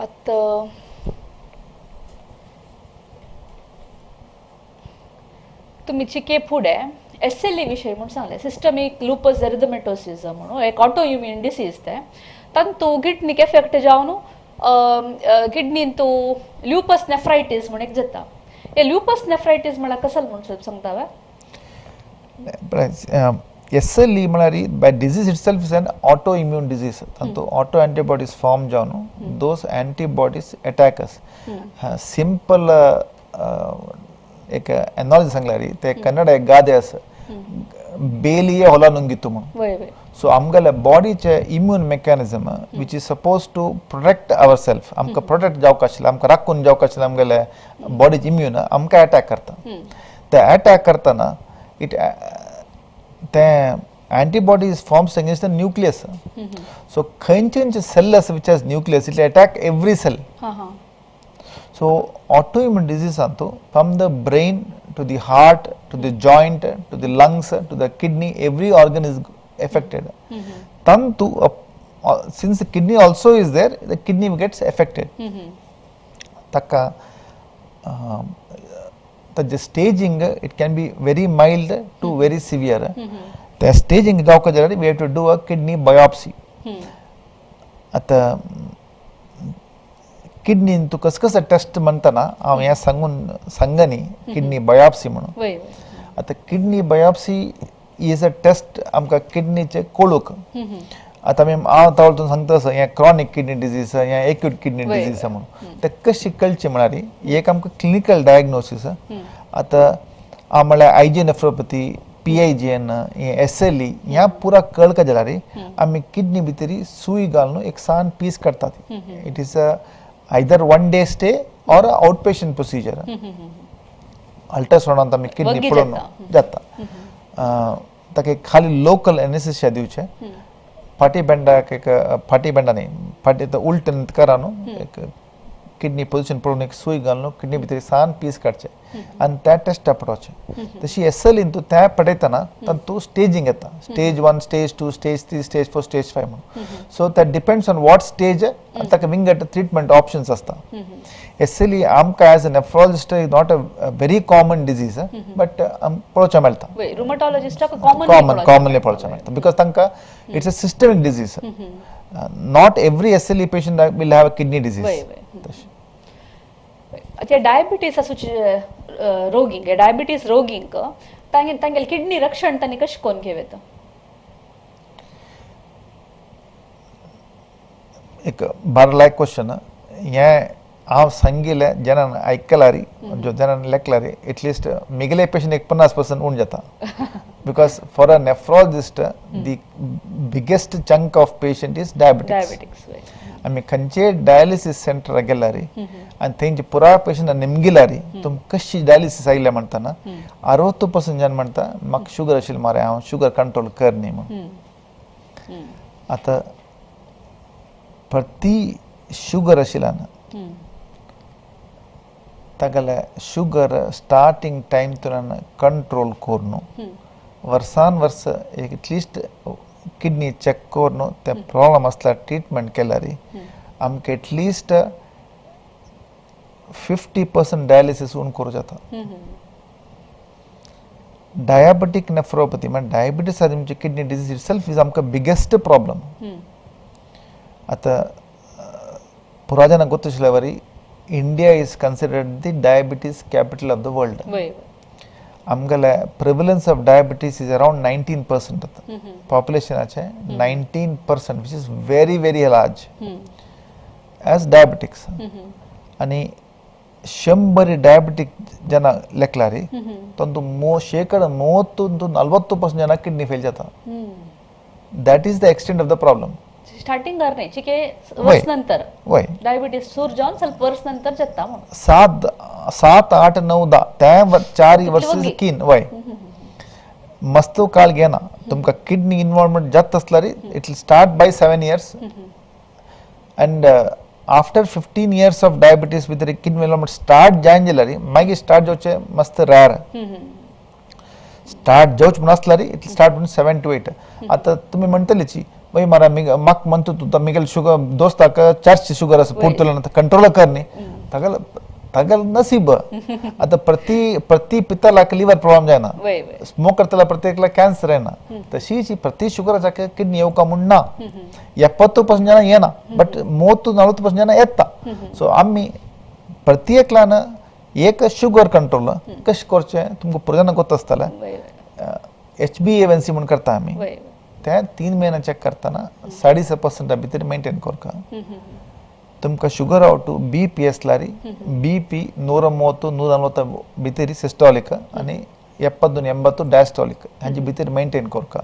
आतां तुमी चिके फुडें एसएलई विशय म्हूण सांगलें, सिस्टमीक लुपस एरिथमेटोसिस म्हणून एक ऑटो इम्यून डिसीज तें, तातूंत किडनीक एफेक्ट जावन किडनीन तूं ल्युपस नेफ्रायटीस म्हूण एक जाता. हे ल्युपस नेफ्रायटीस म्हळ्यार कसल म्हूण सांगता वे? एसएलई म्हळ्यार by disease itself is an auto immune disease. तातूंत ऑटो एंटीबॉडीज फॉर्म जावन those antibodies attack us. Simple एक एनॉलॉजी सांगल्यार ते कन्नड एक गादे आसा, बेलिये होला नुंगितू म्हणून. सो आमगेले बॉडीचे immune mechanism which is suppose to protect our self, आमकां प्रोटेक्ट जावंक आशिल्लें, आमकां राखून जावंक आशिल्लें आमगेले बॉडीचे इम्यून आमकां एटॅक करता. ते एटॅक करतना it ते antibodies forms against the nucleus. So खंयचे खंयचे सेल आसा which has nucleus, it attack every cell. So autoimmune disease antu from the brain to the heart to the joint to the lungs to the kidney, every organ is affected. Tantu a Since kidney also is there, the kidney gets affected. ताका ताजें staging it can be very mild to very severe. त्या staging जावपाक जाल्यार we have to do a kidney biopsy. आतां किडनीन तूं कस कसं taste म्हणटना हांव हें सांगून सांगनी किडनी बायोप्सी म्हणून. आतां kidney biopsy is a test आमकां किडनीचे कळूंक. आतां आमी हांव तावळतून सांगता आसा हें क्रॉनीक किडनी डिजीज, हें एक्यूट किडनी डिजीज म्हणून. तें कशी कळचें म्हळ्यार एक आमकां क्लिनिकल डायग्नोसीस. आतां हांव म्हळ्यार आयजी नेफ्रोपथी, PIGN, SLE ह्या पुरा कळका जाल्यार आमी किडनी भितर सूय घालून एक सान पीस काडटात. It is a either 1 day stay or out patient procedure. अल्ट्रासावंडांत आमी किडनी पळोवन जाता. ताका खाली लोकल एनेस्थेसिया दिवचें, फाटी बेंडाक एक फाटी बेंडा न्ही फाटी उलटन करा न्हू एक किडनी पोजिशन पळोवन एक सूय घालून किडनी भितर सान पीस काडचें आनी त्या टेस्टा पडोवचें. तशी SLE तूं त्या पडयतना तातूंत स्टेजींग येता, stage 1, stage 2, stage 3, stage 4, stage 5 म्हणून. So that depends on what stage आनी ताका विंगड ट्रिटमेंट ऑप्शन्स आसता. SLE आमकां as a nephrologist is not a very common disease, but पळोवचें मेळटा, रुमॅटॉलॉजिस्टाक कॉमनली पळोवचें मेळटा because तांकां it's a systemic disease. Not every SLE patient will have a kidney disease. अच्छा, डायबिटीस आसूचे रोगींक, डायबिटीस रोगींक तांगे तांगेले किडनी रक्षण तांणी कशें करून घेवं येता? एक बरो लायक क्वेश्चन. हें हांव सांगिल्लें जेन्ना आयकलारी जेन्ना लेखलारी एटलिस्ट मिगेले पेशंट एक 50% उण जाता. Because for a nephrologist the biggest chunk of patient is diabetics. आमी खंयचे डायलिसीस सेंटर गेल्यार आनी थंयचे पुराय पेशंट निमगिल्यार तुम कशी डायलिसीस आयल्या म्हणटना 60% जन म्हणटा म्हाका शुगर आशिल्ली मरे, हांव शुगर कंट्रोल कर न्ही म्हणून. आतां प्रति शुगर आशिल्ल्यान तागेले शुगर स्टार्टिंग टायम तुल्यान कंट्रोल करून वर्सान वर्स एक एटलिस्ट किडनी चॅक करून ते प्रॉब्लम आसल्यार ट्रिटमेंट केल्यार आमकां एटलिस्ट 50% डायलिसीस उण करूं जाता. डायबेटीक नेफ्रोपथी म्हणजे डायबिटीस आमची किडनी डिजीज इटसेल्फ is आमकां बिगेस्ट प्रॉब्लम. आतां पुरा जाणांक गोत्त आशिल्ल्या वरी India is considered the diabetes capital of the world. आमगेले prevalence of diabetes is around 19% आतां पॉप्युलेशनाचे 19%, which is very very large as diabetics. आनी 100 डायबिटीक जन लेखलारी तातूंत 30% to 40% जन किडनी फेल जाता. That is the extent of the problem. Starting न्ही चिके वर्स नंतर diabetes सुरू जावन ಸ್ವಲ್ಪ वर्स नंतर जाता म्हणून 7 7 8 9 10 त्या 4 वर्स कीन वय मस्त काळ घेना. तुमकां किडनी इन्वॉल्वमेंट जाता आसल्यार it will start by 7 years and after 15 years of diabetes with kidney involvement start जायन जाल्यार मागीर स्टार्ट जावचें मस्त रेयर. स्टार्ट जावचें म्हूण आसल्यार it will start 7 to 8. आतां तुमी म्हणटलीची वय मारा म्हाका म्हणटा तूं मिगेल शुगर दोस्ताक 400 शुगर आसा पुरतलो कंट्रोल कर न्ही, तागेलो तागेलो नसीब. आतां प्रति प्रति पितालाक लिवर प्रॉब्लम जायना, स्मोक करतल्या प्रत्येकला कॅन्सर येना, तशीच प्रति शुगराच्या किडनी येवका म्हूण ना. 70% जन येना बट 30 40% जन येता. सो आमी प्रत्येकल्यान एक शुगर कंट्रोल कशें करचें तुमकां पुरो गोत्त आसतलें. HbA1c म्हूण करता आमी, ते 3 महिने चेक करतना 6.5% भितर मेंटेन करका. तुमकां शुगर आवट BP आसल्यार BP 130 140 भितर सिस्टॉलिक आनी 70 80 डायस्टॉलिक हांचे भितर मेंटेन करका.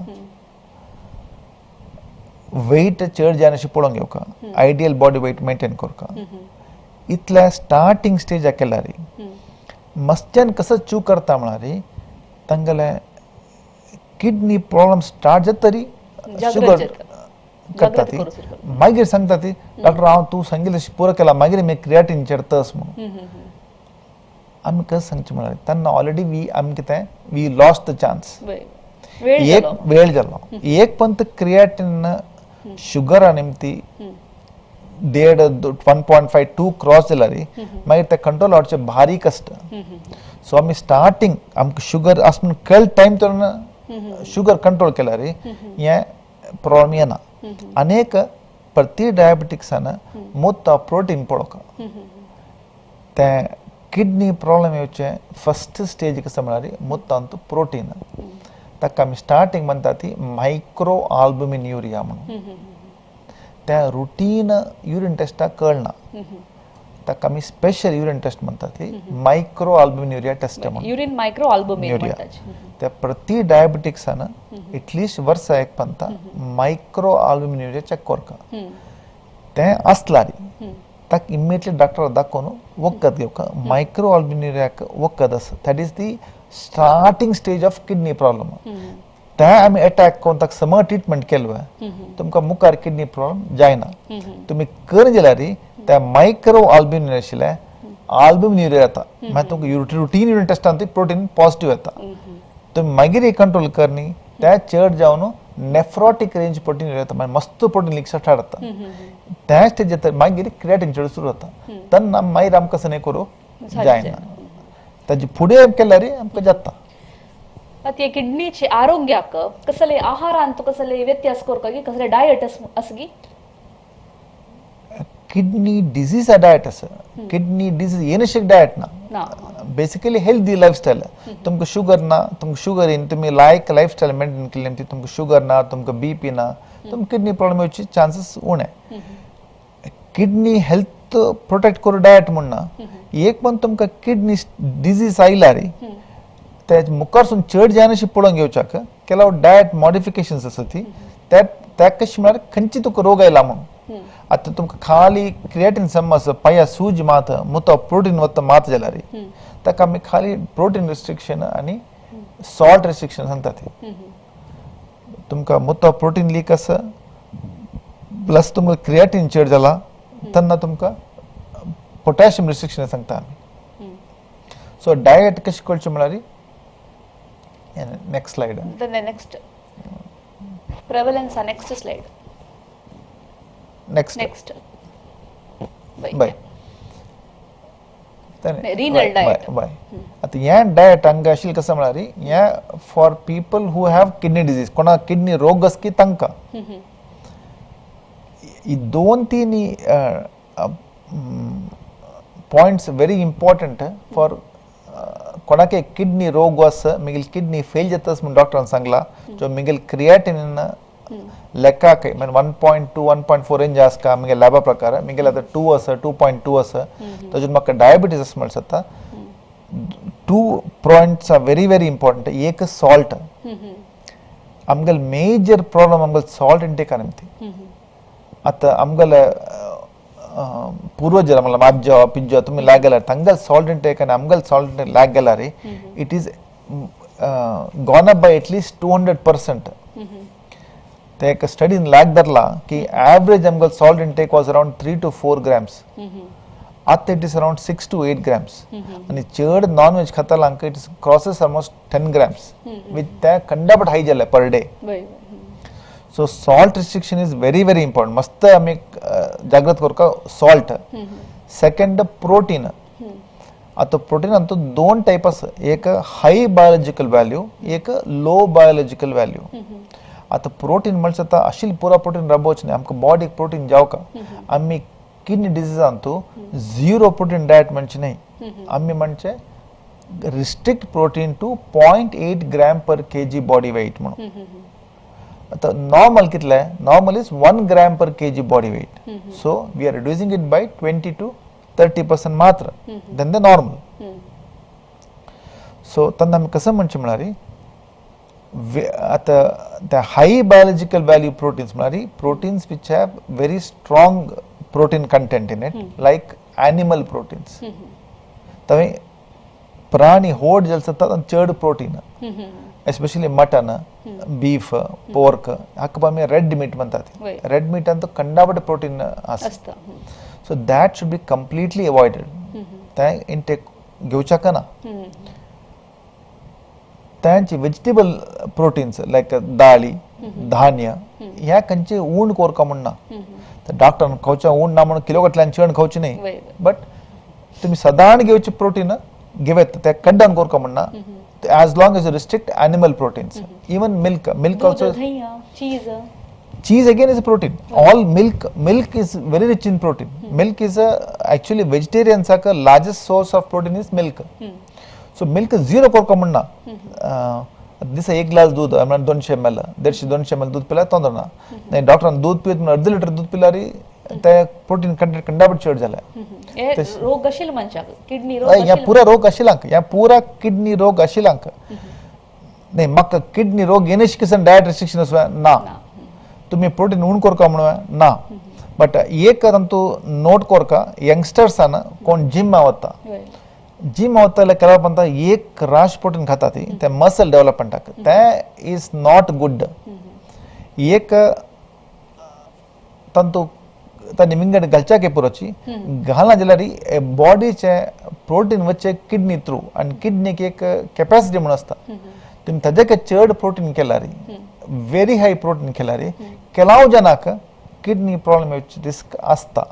वेट चड जायना अशें पळोवंक घेवका, आयडियल बॉडी वेट मेंटेन करका. इतल्या स्टार्टिंग स्टेजाक केल्यार मस्त्यान कसो चूक करता म्हळ्यार तांगेले किडनी प्रॉब्लम स्टार्ट जाता तरी शुगर करता ती मागीर सांगता ती डॉक्टर हांव तूं सांगिल्लें पुरो केला मागीर मी क्रिएटीन चडतस म्हणून. आमी कशें सांगचें म्हळ्यार तेन्ना ऑलरेडी we आमी कितें we lost the chance, एक वेळ जालो. एक पंत क्रिएटीन शुगरा निमती 1.5 1.5 2 क्रॉस जाल्यार मागीर ते कंट्रोल हाडचें भारी कश्ट. सो आमी स्टार्टींग आमकां शुगर आसा म्हणून कळ टायम तर शुगर कंट्रोल केल्यार हें प्रॉब्लम येना. अनेक प्रति डायबिटिक्सान मुता प्रोटीन पळोवका. तें किडनी प्रॉब्लम येवचें फस्ट स्टेज कसं म्हळ्यार मुतांत प्रोटीन. ताका आमी स्टार्टींग म्हणटा ती मायक्रो आल्बुमिन युरिया म्हणून. त्या रुटीन युरीन टेस्टाक कळना, ताका आमी स्पेशल युरीन टेस्ट म्हणटा ती मायक्रो आल्बुमिन युरिया टेस्ट म्हणून. Urine micro albumin urea. म्हणटात. त्या प्रति डायबिटिक्सान एटलिस्ट वर्सा एक पंता मायक्रो आल्बुमिन युरिया चेक करका. तें आसल्यार ताका इमिडिएटली डॉक्टर दाखोवन वखद घेवका. मायक्रो आल्बुमिन युरियाक वखद आसा, that is the starting stage of kidney problem. ते आमी अटॅक करून ताका समर ट्रिटमेंट केलो तुमकां मुखार किडनी प्रॉब्लम जायना. तुमी कर जाल्यार त्या मायक्रो आल्बुमिन आशिल्लें आल्बुमिन युरिया येता, मागीर तुमकां रुटीन युरीन टेस्टान ती प्रोटीन पॉझिटिव्ह येता. तुमी मागीर कंट्रोल करनी त्या चड जावन नेफ्रॉटीक रेंज प्रोटीन येता, मागीर मस्त प्रोटीन लीक स्टार्ट जाता. त्या स्टेज येता मागीर क्रिएटीन चड सुरू जाता, तेन्ना मागीर आमकां सने करूं जायना. ताजे फुडें केल्यार आमकां जाता. आतां हे किडनीचे आरोग्याक कसले आहारांत कसले व्यत्यास करपाक कसले डायट असगी? किडनी डिजीज डायट आसा, किडनी डिजीज येनशीक डायट ना, बेसिकली हेल्दी लायफ स्टायल. तुमकां शुगर ना, तुमकां शुगर इन तुमी लायक लायफ स्टायल मेंटेन केली ती तुमकां शुगर ना, तुमकां बीपी ना, तुमकां किडनी प्रॉब्लम येवची चान्सीस उणे. किडनी हेल्थ प्रोटेक्ट करूं डायट म्हण ना, एक पण तुमकां किडनी डिजीज आयल्यार ते मुखारसून चड जायनाशी पळोवन घेवच्याक ಕೆಲವು डायट मॉडिफिकेशन्स आसा ती त्या कशी म्हळ्यार खंयची तुका रोग आयला म्हणून. आतां तुमकां खाली क्रिएटीन समज पांया सूज मात मुतो प्रोटीन वता मात जाल्यार ताका आमी खाली प्रोटीन रिस्ट्रिक्शन आनी सॉल्ट रिस्ट्रिक्शन सांगता ती. तुमकां मुतो प्रोटीन लीक आसा प्लस तुमकां क्रिएटीन चड जाला तेन्ना तुमकां पोटॅशियम रिस्ट्रिक्शन सांगता आमी. सो डायट कशी करची म्हळ्यार next slide. The next prevalence, next slide. Next. Next. Bye. Renal diet. Bye. आता या डायट हांगा आशिल्लें कसं म्हळ्यार या for people who have kidney disease, कोणा किडनी रोग आसा की तांकां ही दोन तीन पॉयंट्स व्हेरी इम्पॉर्टंट फॉर कोणाक किडनी रोग आसा, मागीर किडनी फेल जाता म्हूण डॉक्टरान सांगला, जो मागीर क्रिएटिन लेखाक म्हणजे 1.2 1.4 रेंज आसता मागीर लॅबा प्रकार, मागीर आतां 2 आसा 2.2 आसा, तातूंत म्हाका डायबिटीज आसा म्हणल्यार जाता. 2 points are very very important. एक सॉल्ट, आमगेले मेजर प्रॉब्लम आमगेले सॉल्ट इंटेक ती. आतां आमगेले पूर्वजर आमगेले आज्जो पिज्जो तुमी लॅग गेल्यार तांगेले सॉल्ट इंटेक आनी आमगेले सॉल्ट इंटेक लॅग गेल्यार it is gone up by at least 200%. ते एक स्टडीन लॅग धरला की ॲवरेज आमगेले salt intake was around 3 to 4 grams, आतां it is around 6 to 8 grams. आनी चड नॉन वेज खाताल्यांक it is crosses almost 10 grams with ते कंडापट हाय जालें per day. So salt restriction is very very important. मस्त आमी जागृत करका सॉल्ट. Second protein. आतां प्रोटीन हातूंत दोन टायप आसा, एक हाय बायोलॉजिकल व्हॅल्यू, एक लो बायोलॉजिकल व्हॅल्यू. आतां प्रोटीन म्हणल्यार आतां आशिल्लें पुरो प्रोटीन राबोवचें न्ही, आमकां बॉडीक प्रोटीन जावका. आमी किडनी डिजीजांतू झिरो प्रोटीन डायट म्हणचें न्ही, आमी म्हणचें restrict protein to 0.8 gram per kg body weight म्हणून. आतां नॉर्मल कितलें? Normal is 1 gram per kg body weight. So we are reducing it by 20 to 30% मात्र then the normal. सो तेन्ना आमी कसं म्हणचें म्हळ्यार आतां त्या हाय बायोलॉजिकल व्हॅल्यू प्रोटीन्स म्हळ्यार proteins which have very strong protein content in it, like animal proteins. थंय प्राणी होड जाता चड protein, especially mutton, beef, pork, हाका आमी रेड मीट म्हणतात. रेड मीट अंतू कंडापट प्रोटीन आसता. So that should be completely avoided. तें इंटेक घेवच्याक ना. तांची वेजिटेबल प्रोटीन्स लायक दाळी धान्य ह्या खंयचे ऊण कोरका म्हण ना. तर डॉक्टरान खावचें ऊण ना म्हणून किलो गटल्यान चड खावचें न्ही, बट तुमी सदांच घेवचे प्रोटीन घेवेत ते कट डावन कोरका म्हण ना, as long as you restrict animal proteins. Even milk, milk also, cheese, cheese again is a protein. All milk, milk is very rich in protein. Milk is a actually vegetarians are largest source of protein is milk. So milk is zero korka manna. दिसा एक glass दूध म्हळ्यार 200 ml 150 200 ml दूध पिल्यार तोंदर ना. डॉक्टरान दूध पियत म्हणून अर्द लिटर दूध पिल्यार ते प्रोटीन कंटेंट कंडाबट चड जालें. रोग आशिल्लो मनशाक किडनी रोग, ह्या पुरा रोग आशिल्ल्यांक, ह्या पुरा किडनी रोग आशिल्ल्यांक न्ही. म्हाका किडनी रोग येनश किसन डायट रिस्ट्रिक्शन आसा ना, तुम्ही प्रोटीन उण कोरका म्हणून ना. बट एक तांतू नोट कोरका, यंगस्टर्सान कोण जिम वता, जिम वता केला म्हणटा एक राश प्रोटीन खाता ती ते मसल डेव्हलपमेंटाक, ते is not good. एक तांतू तांणी विंगड घालच्याक पुरोची घालना जाल्यार बॉडीचे प्रोटीन वचचे किडनी थ्रू, आनी किडनीक एक कॅपॅसिटी म्हणून आसता, तुमी ताजे चड प्रोटीन केल्यार, वेरी हाय प्रोटीन केल्यार केलाव जनाक किडनी प्रॉब्लम येवची रिस्क आसता.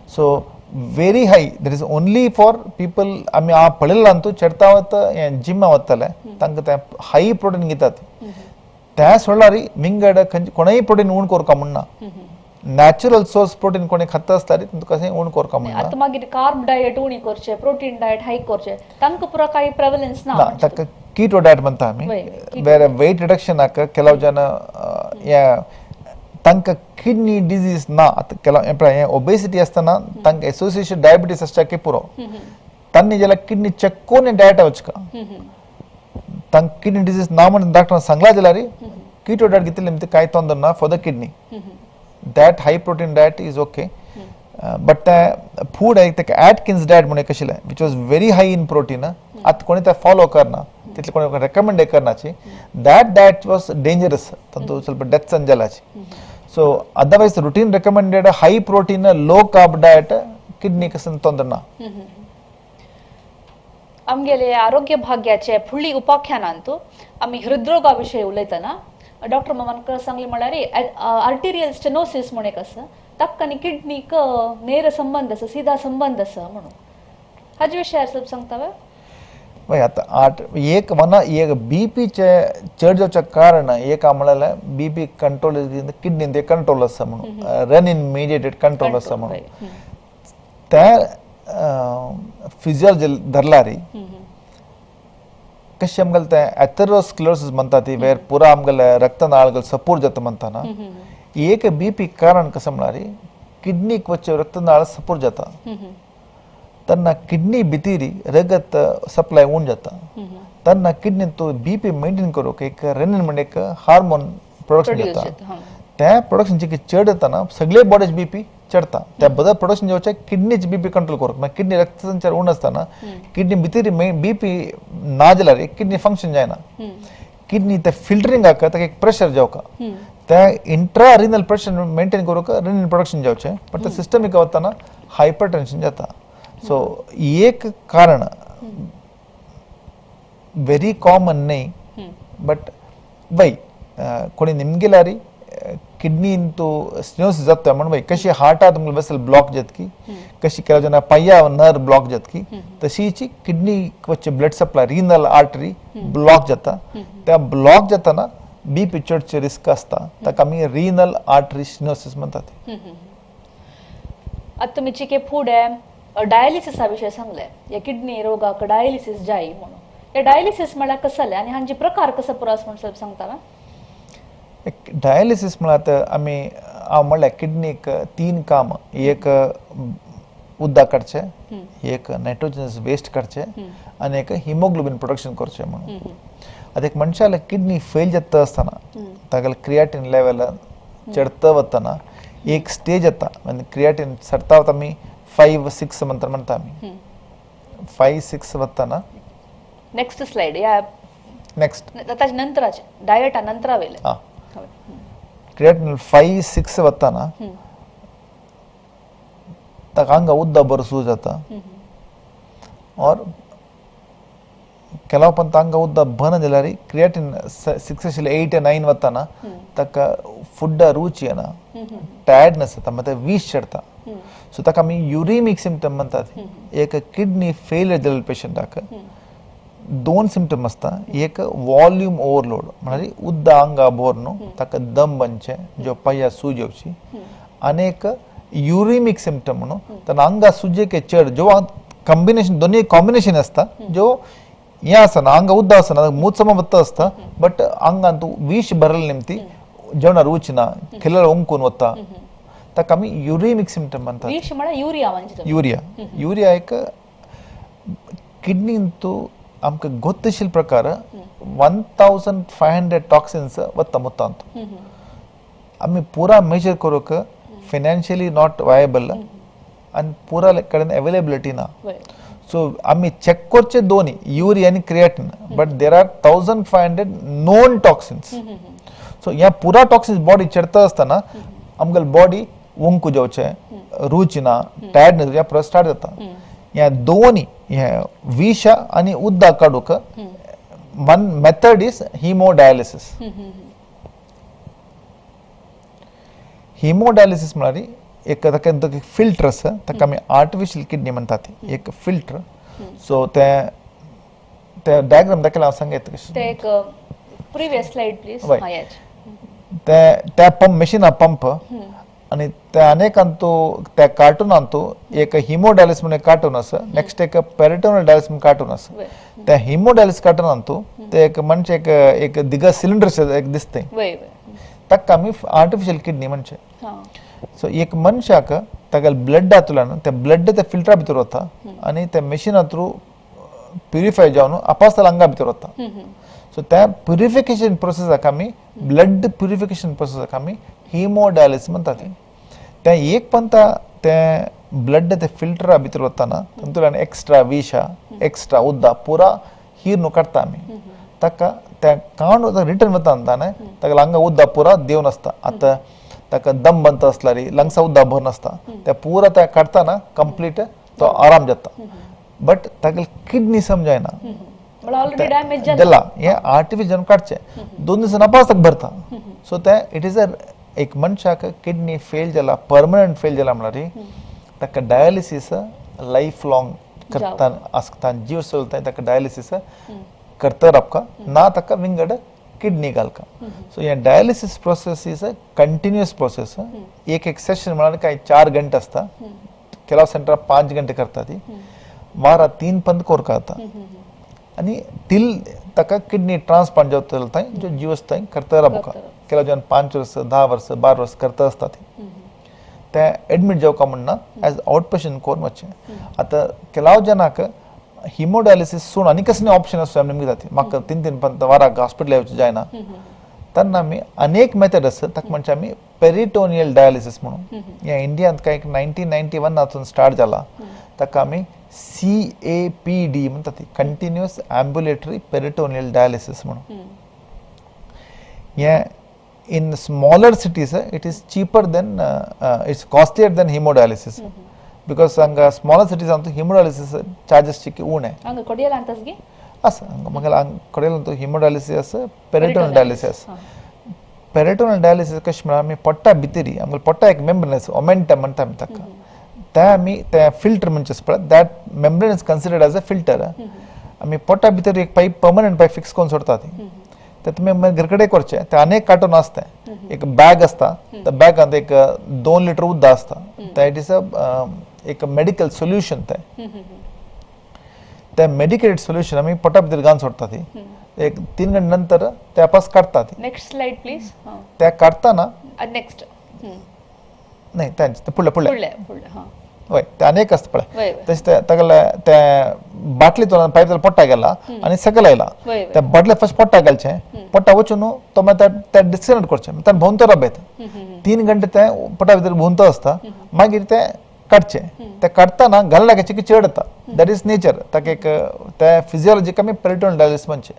So very high that is only for people आमी हांव पळयलां तूं चडता वता जिमा वतले तांकां ते हाय प्रोटीन घेतात, ते सोडल्यार विंगड खंयचे कोणूय प्रोटीन उण कोरका म्हण ना. नॅचरल सोर्स प्रोटीन कोणी खाता आसल्यार तुका कशें उण कोरका म्हण ना. आतां मागीर कार्ब डायट उणी करचें, प्रोटीन डायट हाय करचें, तांकां पुरा कांय प्रेवलन्स ना. ताका कीटो डायट म्हणटा आमी, वेर वेट रिडक्शनाक केलाव जन ह्या तांकां किडनी डिजीज ना. आतां केला हें ओबेसिटी आसतना तांकां एसोसिएशन डायबिटीस आसच्या पुरो, तांणी जाल्यार किडनी चॅक करून डायट वचका, तांकां किडनी डिजीज ना म्हणून डॉक्टरान सांगला जाल्यार कीटो डायट घेतिल्लें म्हणजे कांय तोंदर ना for the kidney. That high protein diet is okay. But ते फूड ताका एटकिन्स डायट म्हणून एक आशिल्लें which was very high in protein. आतां कोणी ते फॉलो करना, तितले कोणी रेकमेंड करनाची. That diet was dangerous, तातूंत ಸ್ವಲ್ಪ ಡೆತ್ಸ್ जाल्याची. So otherwise routine recommended high protein low carb diet kidney कसन ತೊಂದರೆ ना. आमगेले आरोग्य भाग्याचे फुडली उपाख्यानांतू आमी हृदरोगा विशयी उलयतना डॉक्टर मामान सांगले म्हळ्यार आर्टेरियल स्टेनोसिस म्हूण एक आसा, ताका आनी किडनीक नेर संबंद आसा, सीधा संबंद आसा म्हणून हाजे विशयार सब सांगता वे? वय आतां आठ एक वन एक बीपीचे चड जावचें कारण एक म्हळ्यार बीपी कंट्रोल किडनीन ते कंट्रोल आसा म्हणून, रेनिन मिडिएटेड कंट्रोल आसा म्हणून ते फिजियोलॉजी धरल्यार कशें आमगेलें तें एथेरोस्क्लेरोसिस म्हणटा ती वेर पुरा आमगेले रक्तनाळ सपूर जाता म्हणटाना, एक बीपी कारण कशें म्हळ्यार किडनीक वचचे रक्तनाळ सपूर जाता तेन्ना किडनी भितरी रगत सप्लाय उण जाता, तेन्ना किडनीन तो बीपी मेंटेन करूंक एक रेनिन म्हण एक हार्मोन प्रोडक्शन जाता, त्या प्रोडक्शन जे चड जाताना सगळे बॉडीचे बीपी चडता. त्या बदल प्रोडक्शन जावचें किडनीचे बीपी कंट्रोल करूंक, मागीर किडनी रक्तसंचार उण आसतना किडनी भितरी बीपी ना जाल्यार किडनी फंक्शन जायना, किडनी ते फिल्टरिंगाक ताका एक प्रेशर जावका, त्या इंट्रा रिनल प्रेशर मेंटेन करूंक रेनिन प्रोडक्शन जावचें, पण ते सिस्टमीक वतना हायपर टेन्शन जाता. सो एक कारण वेरी कॉमन न्ही, बट बाय कोणी निमगेल्यार किडनीन तो स्टेनोसिस जाता म्हण बाय कशी हार्टात तुमकां वेसल ब्लॉक जातकी, कशी केला जेन्ना पांया नर्व ब्लॉक जातकी, तशीच किडनी वचचे blood supply renal artery block जाता, त्या ब्लॉक जाताना बीपी चडचे रिस्क आसता, ताका आमी रिनल आर्टरी स्टेनोसिस म्हणटात. आतां तुमी चिके फुडें डायलिसिसा विशय सांगले, ह्या किडनी रोगाक डायलिसिस जाय म्हणून, हे डायलिसिस म्हळ्यार कसलें आनी हांचे प्रकार कसो पुरो आसा म्हूण सांगता? डायलिसिस म्हळ्यार आमी हांव म्हणल्यार किडनीक तीन काम, एक उदक काडचें, एक नायट्रोजनस वेस्ट काडचें आनी एक हिमोग्लोबीन प्रोडक्शन करचें म्हणून. आतां एक मनशाले किडनी फेल जाता आसतना तागेले क्रियाटीन लेवल चडता वतना एक स्टेज येता, म्हणजे क्रियाटीन चडता वता आमी 5 6 म्हणटा म्हणटा आमी 5 6 वतना नेक्स्ट स्लायड या नेक्स्ट ताच्या नंतराचे डायटा नंतरा वयले हां क्रियाटीन 5 6 वतना ताका आंगा उदक बरो सूज जाता और ಕೆಲವು ಪಂತ ಅಂಗ ಉದ್ದ ಬನ जाल्यार ಕ್ರಿಯಾಟಿನ್ 6 8 9 वताना ताका फुडा रुची येना, टायर्डनेस जाता, मागीर विश चडता. सो ताका आमी युरिमीक सिमटम म्हणतात. एक किडनी फेलियर जाल्ल्या पेशंटाक दोन सिमटम आसता. एक वॉल्यूम ओवरलोड म्हळ्यार उद्दा आंगा भरून ताका दम बनचे जो पांया सूज येवची, आनी एक युरिमीक सिमटम म्हणून तेन्ना आंगा सुजेके चड जो कॉम्बिनेशन, दोनूय कॉम्बिनेशन आसता. जो हें आसना आंगा उद्दा आसना, मूत समा वत्ता आसता, बट आंगान तूं विश भरले निमती जेवणा रुच ना, खेळार ओंकून वता, ताका आमी युरिमीक सिमटम म्हणतात. विश म्हळ्यार युरिया म्हणजे युरिया. युरिया एक किडनीन तूं आमकां गोतशील प्रकार 1500 टॉक्सिन्स वता मुतांत. आमी पुरा मेजर करूंक फायनान्शियली not viable आनी पुरा कडेन अवेलेबिलिटी ना. सो आमी चॅक करचे दोन्ही युरिया आनी creatine, but there are 1500 known toxins. So ह्या पुरा टॉक्सिन्स बॉडी चडता आसतना आमगेले बॉडी ओंकू जावचें, रुच ना, टायर्डनेस ह्या प्रोसेस स्टार्ट जाता. ह्या दोन्ही विश आनी उदक काडूंक one method is haemodialysis. Haemodialysis म्हळ्यार एक ताका एक फिल्टर आसा, ताका आमी आर्टिफिशियल किडनी म्हणटात, एक फिल्टर. सो तें तें डायग्राम दाखयल्यार हांव सांगता कशें. ते एक प्रिवियस स्लायड प्लीज. तें त्या पंप मशिना पंप आनी त्या अनेकांतू त्या कार्टूनांतू एक हिमोडायलिसिस म्हणून एक कार्टून आसा, नेक्स्ट एक पेरिटोनल डायलिसिस म्हणून कार्टून आसा. त्या हिमोडायलिसिस कार्टूनांतू ते एक म्हणजे एक एक दिगा सिलिंडर एक दिसते, ताका आमी आर्टिफिशियल किडनी म्हणचे. सो एक मनशाक ताका ब्लड जातल्यान ते ब्लड ते फिल्टरा भितर वता आनी ते मशिना थ्रू प्युरिफाय जावन आपास आंगा भितर वता. सो त्या प्युरिफिकेशन प्रोसेसाक आमी ब्लड प्युरिफिकेशन प्रोसेसाक आमी हिमोडायलिसिस म्हणटात. तें एक पंता तें ब्लड ते फिल्टरा भितर वतना तातूंतल्यान एक्स्ट्रा विशा एक्स्ट्रा उद्दा पुरा हीर न्हू काडटा आमी. ताका तें काण रिटर्न वता न्हू ताका हांगा उद्दा पुरा देवन आसता. आतां ताका दम बनता आसल्यार लंग्सा उद्दा भरून आसता, तें पुरा तें काडटाना कंप्लीट तो आराम जाता. बट ताका किडनी समजायना जाला, हें आर्टिफिशियल काडचें 2 दिसान अपास ताका भरता. सो तें it is a एक मनशाक किडनी फेल जाला, परमनंट फेल जाला म्हळ्यार ताका डायलिसीस लायफ लॉंग करता आसता, जीव चलता ताका डायलिसीस करता रावका ना ताका विंगड किडनी घालका. सो हें dialysis process is a continuous process. एक एक सेशन म्हळ्यार कांय 4 घंटे आसता, ಕೆಲವು सेंटर 5 घंटे करता, ती वारा 3 पंद कोरका जाता आनी टिल ताका किडनी ट्रान्सप्लांट जाता थंय जो जीव आसता करता रावका. ಕೆಲವು जन 5 वर्स 10 वर्स 12 वर्स करता आसता ती ते एडमीट जावका म्हणना, एज आउट पेशंट करून वचचें. आतां ಕೆಲವು जनाक हिमोडायलिसीस सोडून आनी कसलें ऑप्शन आसा नेमकी जाता, म्हाका 3-3 पंद वाराक हॉस्पिटल येवचें जायना, तेन्ना आमी अनेक मेथड आसा ताका म्हणजे आमी पेरिटोनियल डायलिसीस म्हणून. ह्या इंडियांत काय 1991 स्टार्ट जाला, ताका आमी CAPD म्हणटा ती, कंटिन्युअस ॲम्ब्युलेटरी पेरिटोनियल डायलिसीस म्हणून. हें in smaller cities it is cheaper than it's costlier than hemodialysis, because हांगा स्मॉलर सिटीज आमचो हिमोडायलिसीस चार्जेस चिकी उणे. हांगा कोडियल अंतसगी आसा, हांगा मागीर कोडियल अंत हिमोडायलिसीस आसा, पेरिटोनियल डायलिसीस आसा. पेरिटोनियल डायलिसीस कशें म्हळ्यार आमी पोट्टा भितरी आमगेले पोट्टा एक मेम्ब्रेन आसा, ओमेंटम म्हणटा आमी ताका, तें आमी तें फिल्टर म्हणचें पळय, that membrane is considered as a filter. आमी पोट्टा भितर एक पायप परमनंट पायप फिक्स करून सोडटा ती, ते तुमी मागीर घर कडेन करचें. तें अनेक कार्टून आसता, एक बॅग आसता, त्या बॅगांत एक 2 लिटर उदक आसता, तें it is a एक मेडिकल सोल्युशन. तें तें मेडिकेटेड सोल्युशन आमी पोटा भितर घालून सोडटा ती, एक 3 घंटे नंतर ते आपास काडटा ती. Next slide please. ते काडटाना नेक्स्ट नाही तेंच फुडलें फुडलें फुडलें हय ते अनेक आसता पळय, तशें ते तागेले ते बाटली तो पायप पोट्टा गेला आनी सकयल आयला, त्या बाटले फर्स्ट पोट्टा घालचें, पोट्टा वचून तो मागीर ते डिस्कनेक्ट करचें, ताणें भोंवतो राबयता 3 घंटे ते पोटा भितर भोंवतो आसता, मागीर ते काडचें. ते काडटाना घालल्या की चड येता, that is nature. ताका एक ते फिजियोलॉजीक आमी पेरिटोनियल डायलिसीस म्हणचें.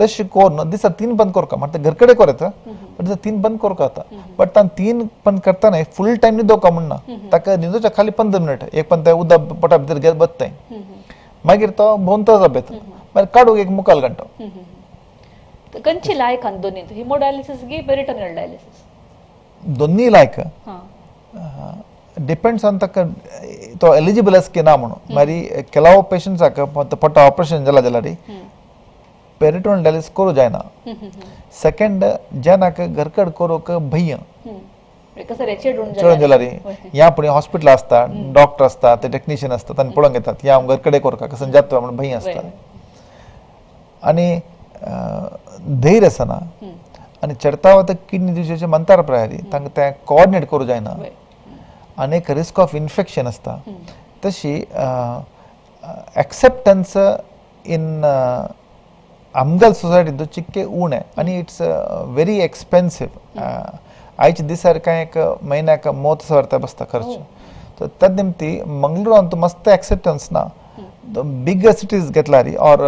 तशें करून दिसा 3 बंद करता, म्हणटा घर कडेन करता बट दिसा 3 बंद करता जाता, बट ताण 3 बंद करतना फूल टायम न्हिदोवका म्हणना, ताका न्हिदोवच्या खाली 15 मिनट एक पण ते उदक पोटा भितर घेत बसताय, मागीर तो भोंवतो जाता. मागीर काडूंक एक मुखाल घंटो. कंची लायक आनी दोन्ही हिमोडायलिसिस गी पेरिटोनियल डायलिसिस? दोन्ही लायक, डिपेंड्स ऑन ताका तो एलिजिबल आसा की ना म्हणून. मागीर केलाव पेशंट्साक पोटा ऑपरेशन जाला जाल्यार पेरिटोनियल डायलिसिस करूं जायना. सेकंड जेन्ना घरकड करूंक भंय चेडून जाल्यार ह्या फुडें हॉस्पिटल आसता, डॉक्टर आसता, ते टेक्निशियन आसता, तांणी पळोवंक येतात ह्या हांव घरकडे करता कसं जाता म्हणून भंय आसता आनी धैर्य आसना. आनी चडता वता किडनी दिवचे मंतार प्रायारी तांकां तें कोऑर्डिनेट करूं जायना आनी एक रिस्क ऑफ इन्फेक्शन आसता. तशी एक्सेप्टन्स इन आमगेल सोसायटींत चिक्के उणें आनी it's very expensive. आयच्या दिसार कांय एक म्हयन्याक मोत 1,000 बसता खर्च. सो त्या निमती मंगळुरांत मस्त एक्सेप्टन्स ना. बिगर सिटीज घेतल्यार ऑर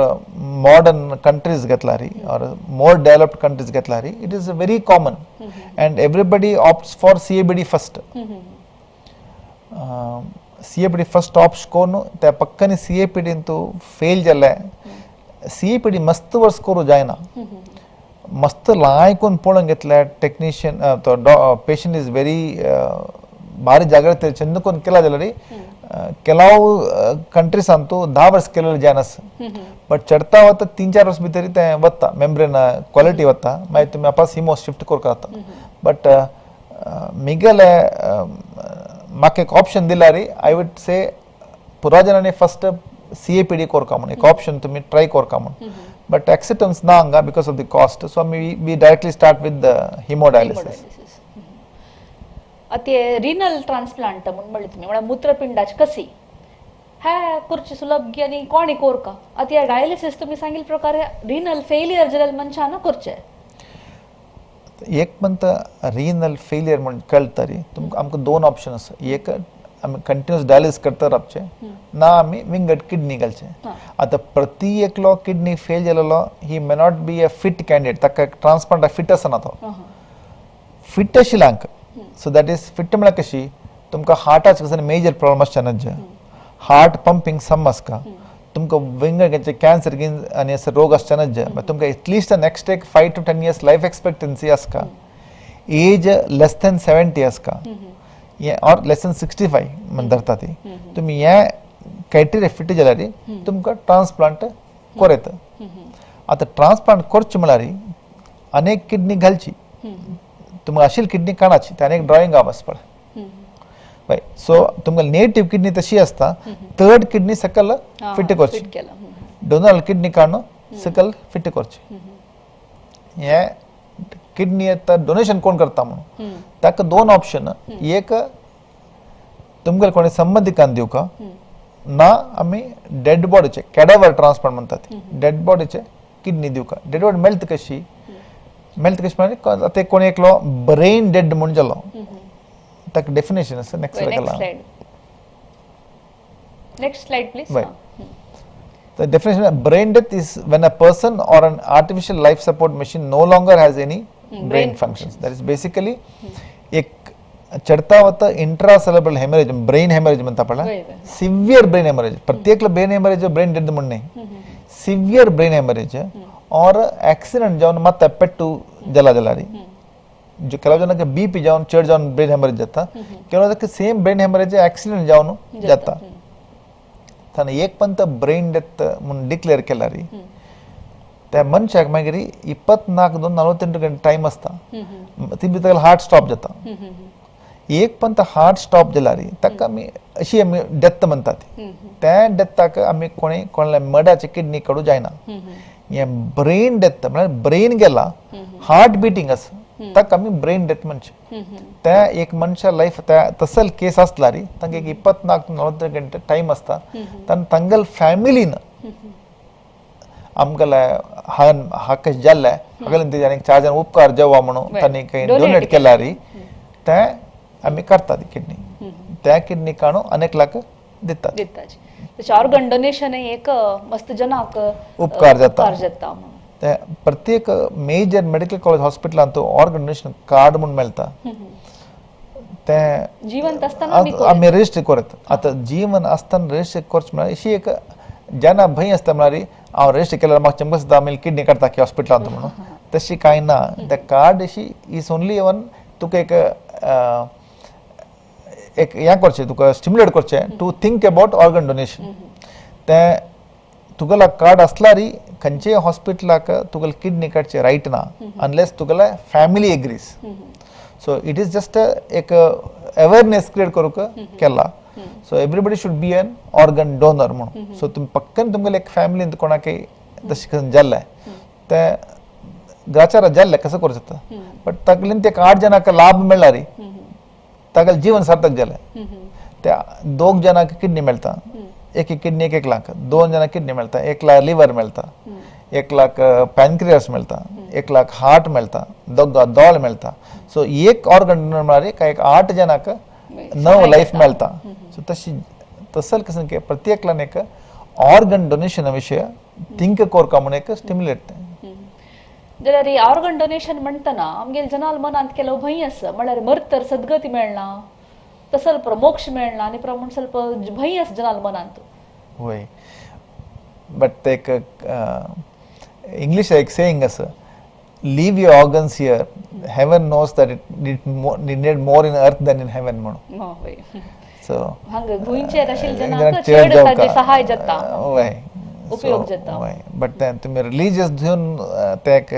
मॉडर्न कंट्रीज घेतल्यार ऑर मोर डेवलप्ड कंट्रीज घेतल्यार it is very common and everybody opts for CABD first. CABD first opt करून त्या पक्कानी सीएपीडीन तूं फेल जालें. सीएपीडी मस्त वर्स करूं जायना, मस्त लायकून पळोवन घेतल्या टेक्निशियन तो पेशंट is very बारीक जाग्रत चंद करून केला जाल्यार केलाव कंट्रीसान तूं 10 वर्स केलेलें जायनास, बट चडता वता 3-4 वर्स भितर तें वता, मेम्ब्रेन क्वॉलिटी वता, मागीर तुमी आपास हिमो शिफ्ट करता. बट मिगेले म्हाका एक ऑप्शन दिल्यार I would say पुरा जाणांनी फस्ट सीएपीडी करका म्हणून एक ऑप्शन तुमी ट्राय करका म्हणून. बट एक्सेप्टन्स ना हांगा because of the cost. So आमी we directly start with the haemodialysis. आतां रिनल ट्रान्सप्लांट म्हूण म्हणलें तुमी, म्हळ्यार मूत्रपिंडाची कसी ह्या करची सुलभ आनी कोणी कोरका. आतां ह्या डायलिसीस तुमी सांगिल्ले प्रकारे रिनल फेलियर जाल्यार मनशान करचें. एक म्हणटा रिनल फेलियर म्हण कळटा रे तुमकां आमकां दोन ऑप्शन आसा. एक आमी कंटिन्युअस डायलिसिस करता रावचें ना आमी विंगड किडनी घालचें. आतां प्रति एकलो किडनी फेल जालेलो he may not be a fit candidate, ताका ट्रान्सप्लांट फिट आसना तो फिट आशिल्ल्यांक. सो that is fit म्हळ्यार कशी तुमकां हार्टाचे कसो मेजर प्रॉब्लम आसचे ना, हार्ट पंपींग सम आसता, तुमकां विंगड कॅन्सर बीन आनी अशे रोग आसचे ना, तुमकां एटलिस्ट नेक्स्ट एक 5 to 10 years life expectancy आसता, एज लेस दॅन 70 आसता ऑर लेस दॅन 65 म्हण धरता ती. तुमी हे क्रायटेरिया फिट जाल्यार तुमकां ट्रान्सप्लांट करूं येता. आतां ट्रान्सप्लांट करचें म्हळ्यार अनेक किडनी घालची, तुमकां आशिल्ली किडनी काडची, ते आनी ड्रॉइंग आसा पळय. हय, सो तुमकां नेटिव्ह किडनी तशी आसता, थर्ड किडनी सकल फिट करची, डोनर किडनी काडून सकल फिट करची. हे किडनी आतां डोनेशन कोण करता म्हणून ताका दोन ऑप्शन. एक तुमकां कोणी संबंधिकान दिवका ना आमी डेड बॉडीचे कॅडावर ट्रान्सप्लांट म्हणतात, डेड बॉडीचे किडनी दिवका. डेड बॉडी मेळटा कशी, मेळटा कशी म्हळ्यार आतां कोणी एकलो ब्रेन डेड म्हूण जालो, ताका डेफिनेशन आसा. Next slide, next slide please. The definition of brain death is when a person or an artificial life support machine no longer has any brain functions. That is basically एक चढता वता intracerebral haemorrhage, brain haemorrhage म्हणता पळय, severe brain haemorrhage. प्रत्येक brain haemorrhage brain death म्हण न्ही, severe brain haemorrhage और accident जावन मात पेट्टू जाला जाल्यार जो ಕೆಲವು ಜನಕ್ಕೆ ಬಿ ಪಿ जावन चड जावन ब्रेन हेमरेज जाता, ಕೆಲವು ಜನಕ್ಕೆ ಸೇಮ್ ಬ್ರೇನ್ हेमरेज एक्सिडेंट जावन जाता. ताणें एक पंत ब्रेन डेथ म्हूण डिक्लेअर केला री त्या मनशाक मागीर 24 48 गंटे टायम आसता, ती भितर हार्ट स्टॉप जाता. एक पंत हार्ट स्टॉप जाल्यार ताका आमी अशी आमी डेथ म्हणटात. त्या डेथाक आमी कोणी कोणाल्या मड्याची किडनी काडूं जायना. हें ब्रेन डेथ म्हळ्यार ब्रेन गेला, हार्ट बिटींग आसा, ताका आमी ब्रेन डेथ म्हणचे. त्या एक मनशा लायफ त्या तसल केस आसल्यार तांकां एक 24 48 गंटे टायम आसता. तांगेल फॅमिलीन आमगेले हांवें हाका जाल्ले हागेले तेजे आनीक 4 जाण उपकार जेवा म्हणून तांणी काही डोनेट केल्यार ते आमी काडटात किडनी, त्या किडनी काडून अनेक लाख दितात. ऑर्गन डोनेशन एक मस्त जनाक उपकार जाता. ते प्रत्येक मेजर मेडिकल कॉलेज हॉस्पिटलांत ऑर्गन डोनेशन कार्ड म्हूण मेळटा, ते जिवंत आसतना आमी रजिस्टर करत. आतां जीवन आसतना रजिस्टर करचें म्हळ्यार अशी एक जेन्ना भंय आसता म्हळ्यार हांव रजिस्टर केल्यार म्हाका चमक सुद्दां आमी किडनी काडटा की हॉस्पिटलांत म्हणून, तशी कांय ना. ते कार्ड अशी is only one तुका एक एक हें करचें, तुका स्टिमुलेट करचें to think about organ donation. तें तुगेलो कार्ड आसल्यार खंयचेय हॉस्पिटलाक तुगेले किडनी काडचें रायट ना अनलेस तुगेले family agrees. So it is just एक अवेरनेस क्रिएट करूंक केला. So everybody should be an organ donor म्हणून. सो तुमी पक्कन तुमगेले एक फॅमिलींत कोणाकय तशें करून जाल्लें तें ग्राचारा जाल्लें कसो करूं शकता, बट तागेल्यान ते 8 जाणांक लाभ मेळ्ळा तागेलें जीवन सार्थक जालें. त्या 2 जाणांक किडनी मेळटा, एक एक किडनी 1-1 लाख, 2 जाणांक किडनी मेळटा, 1 लाख लिवर मेळटा, 1 लाख पॅनक्रियास मेळटा, 1 लाख हार्ट मेळटा, 2 दोळ मेळटा. सो एक ऑर्गन डोनर म्हळ्यार काय 8 जाणांक नव लायफ मेळटा. सो तशी तसल कसं की प्रत्येकल्यान एक ऑर्गन डोनेशन विशय थिंक कोरका म्हणून एक स्टिम्युलेट. जाल्यार ऑर्गन डोनेशन म्हणटना आमगेले जनाल मनांत ಕೆಲವು भंय आसा, म्हळ्यार मरतर सद्गती मेळना, तसल मोक्ष मेळना आनी प्रमाण ಸ್ವಲ್ಪ भंय आसा जनाल मनांत. वय, बट एक इंग्लिश एक सेइंग आसा, leave your organs here, heaven knows that it need more in earth than in heaven म्हणून. वय, सो हांगा भुंयचेर आशिल्ले जनांक चड ताजे सहाय जाता, वय उपयोग जाता. वय, बट तुमी रिलीजियस घेवन ते एक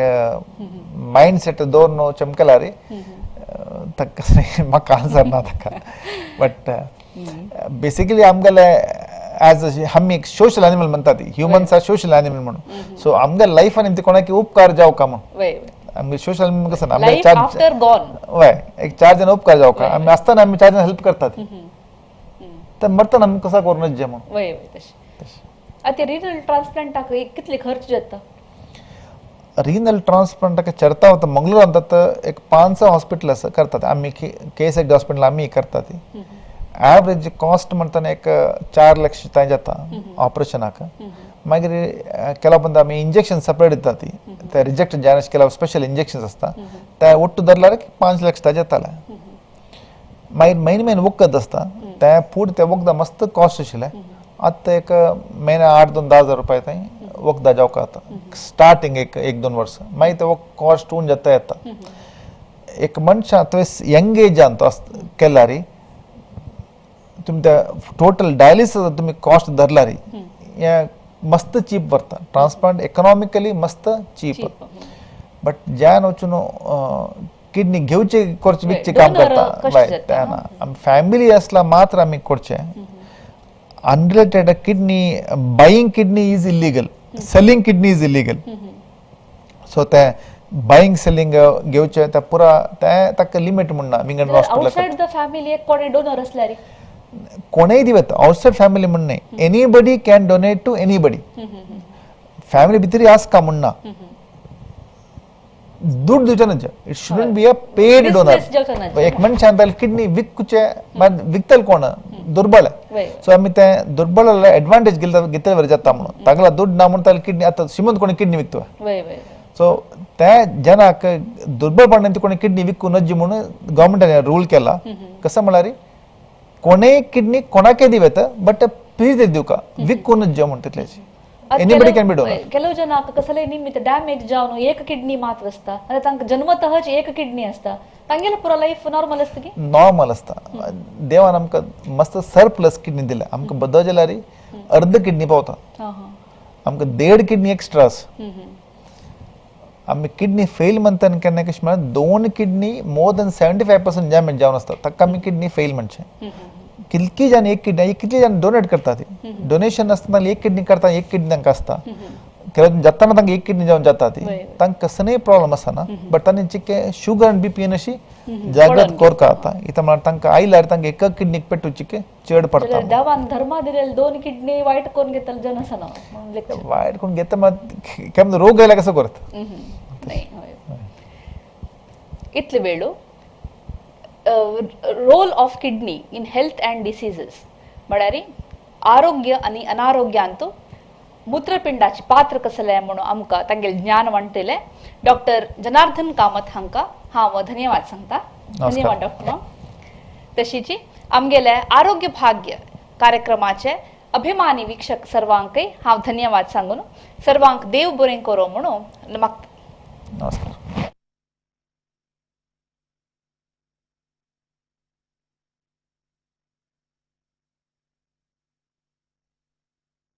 मायंड सेट दवरून चमकला रे ताका म्हाका आन्सर ना ताका. बट बेसिकली आमगेले एज आमी एक सोशल एनिमल म्हणटात, ह्युमन्स are social animal म्हणून. सो आमगे लायफान ती कोणाकी उपकार जावका म्हणून आमगे सोशल एनिमल कसं आमगे चार वय एक 4 जण उपकार जावका, आमी आसतना आमी 4 जण हेल्प करतात, तर मरतना आमी कसा करूं नजे म्हणून. वय वय, तशें. आतां रिनल ट्रान्सप्लांटाक कितले खर्च जाता? रिनल ट्रान्सप्लांटाक चरता वता मंगळूरांत एक 5 हॉस्पिटल आसा करतात, आमी केस एक हॉस्पिटल आमी करतात. एवरेज कॉस्ट म्हणटना एक 4 लक्ष थंय जाता ऑपरेशनाक. मागीर ಕೆಲವು ಬಂದ आमी इंजेक्शन सेपरेट दितात, ते रिजेक्ट जायना ಕೆಲವು स्पेशल इंजेक्शन्स आसता ते ಒಟ್ಟು धरल्यार 5 लक्ष थंय जाताले. मागीर म्हयने म्हयने वखद आसता ते फूड ते वखदां मस्त कॉस्ट आशिल्लें, आतां एक म्हयन्या 8-10 हजार रुपया थंय वखदां जावका जाता स्टार्टींग 1-2 वर्सां, मागीर ते कॉस्ट उण जाता येता. एक मनशां तुवें यंग एजान तो केल्यार तुमी ते टोटल डायलिसीस तुमी कॉस्ट धरल्यार हें मस्त चीप व्हरता. ट्रान्सप्लांट इकॉनॉमिकली मस्त चीप, बट ज्यान वचून किडनी घेवचे करचे विकचे काम करता तें ना. आमी फॅमिली आसल्यार मात्र आमी करचें. Unrelated kidney buying kidney is illegal, selling kidney is illegal. So ते बायिंग सेलिंग घेवचे ते पुरा ते ताका लिमिट म्हण ना. विंगड हॉस्पिटल आउटसाइड the family एक कोणे डोनर आसल्यार कोणेय दिवत, आउटसाइड फॅमिली म्हण न्हय, anybody can donate to anybody. Family भितर आसका म्हण ना, दूड दिवचें न्हय, it shouldn't be a paid donor. एक मनशान ताका किडनी विकचे विकतले कोण दुर्बळ, सो आमी ते दुर्बळ एडवांटेज घेतले बरें जाता म्हणून तागेलो दुड ना म्हणून ताका किडनी आतां श्रीमंत कोणी किडनी विकता. सो ते जनाक दुर्बळपणान ती कोणी किडनी विकूं नजी म्हणून गव्हर्मेंटान रूल केला. कसं म्हळ्यार कोणेय किडनी कोणाकय दिवं येता बट प्लीज दिवका, विकूं नज म्हण तितल्याची. Anybody can be donor. ಕೆಲವು ಜನ कसले निमित्त डॅमेज जावन एक किडनी मात्र आसता, आनी तांकां जन्मतःच एक किडनी आसता, तांगेले पुरो लायफ नॉर्मल आसता की नॉर्मल आसता. देवान आमकां मस्त सरप्लस किडनी दिल्या, आमकां बद्द जाल्यार अर्द किडनी पावता, आमकां 1.5 किडनी एक्स्ट्रा आसा. आमी किडनी फेल म्हणटा केन्ना कशें म्हळ्यार 2 किडनी मोर दॅन 75% डॅमेज जावन आसता, ताका आमी किडनी फेल म्हणचें. कितकी जाण एक किडनी कितली जाण डोनेट करतात, डोनेशन आसतना एक किडनी करता, एक किडनी तांकां आसता, केन्ना जाताना तांकां एक किडनी जावन जाता ती, तांकां कसलेय प्रॉब्लम आसना, बट तांणी चिके शुगर आनी बीपी अशी जागृत करका जाता. इथं म्हळ्यार तांकां आयल्यार तांकां एक किडनीक पेटू चिके चड पडटा. देवान धर्मा दिलेले 2 किडनी वायट करून घेतले जन आसना, वायट करून घेता मात केन्ना रोग आयल्यार कसो करता. इतले वेळ role of kidney in health and diseases म्हळ्यार आरोग्य आनी अनारोग्यांत मूत्रपिंडाचे पात्र कसलें म्हणून आमकां तांगेलें ज्ञान वांटलें डॉक्टर जनार्दन कामत हांकां हांव धन्यवाद सांगता. धन्यवाद डॉक्टर. तशीच आमगेले आरोग्य भाग्य कार्यक्रमाचे अभिमानी वीक्षक सर्वांकय हांव धन्यवाद सांगून सर्वांक देव बरें करो म्हणून मागता. नमस्कार.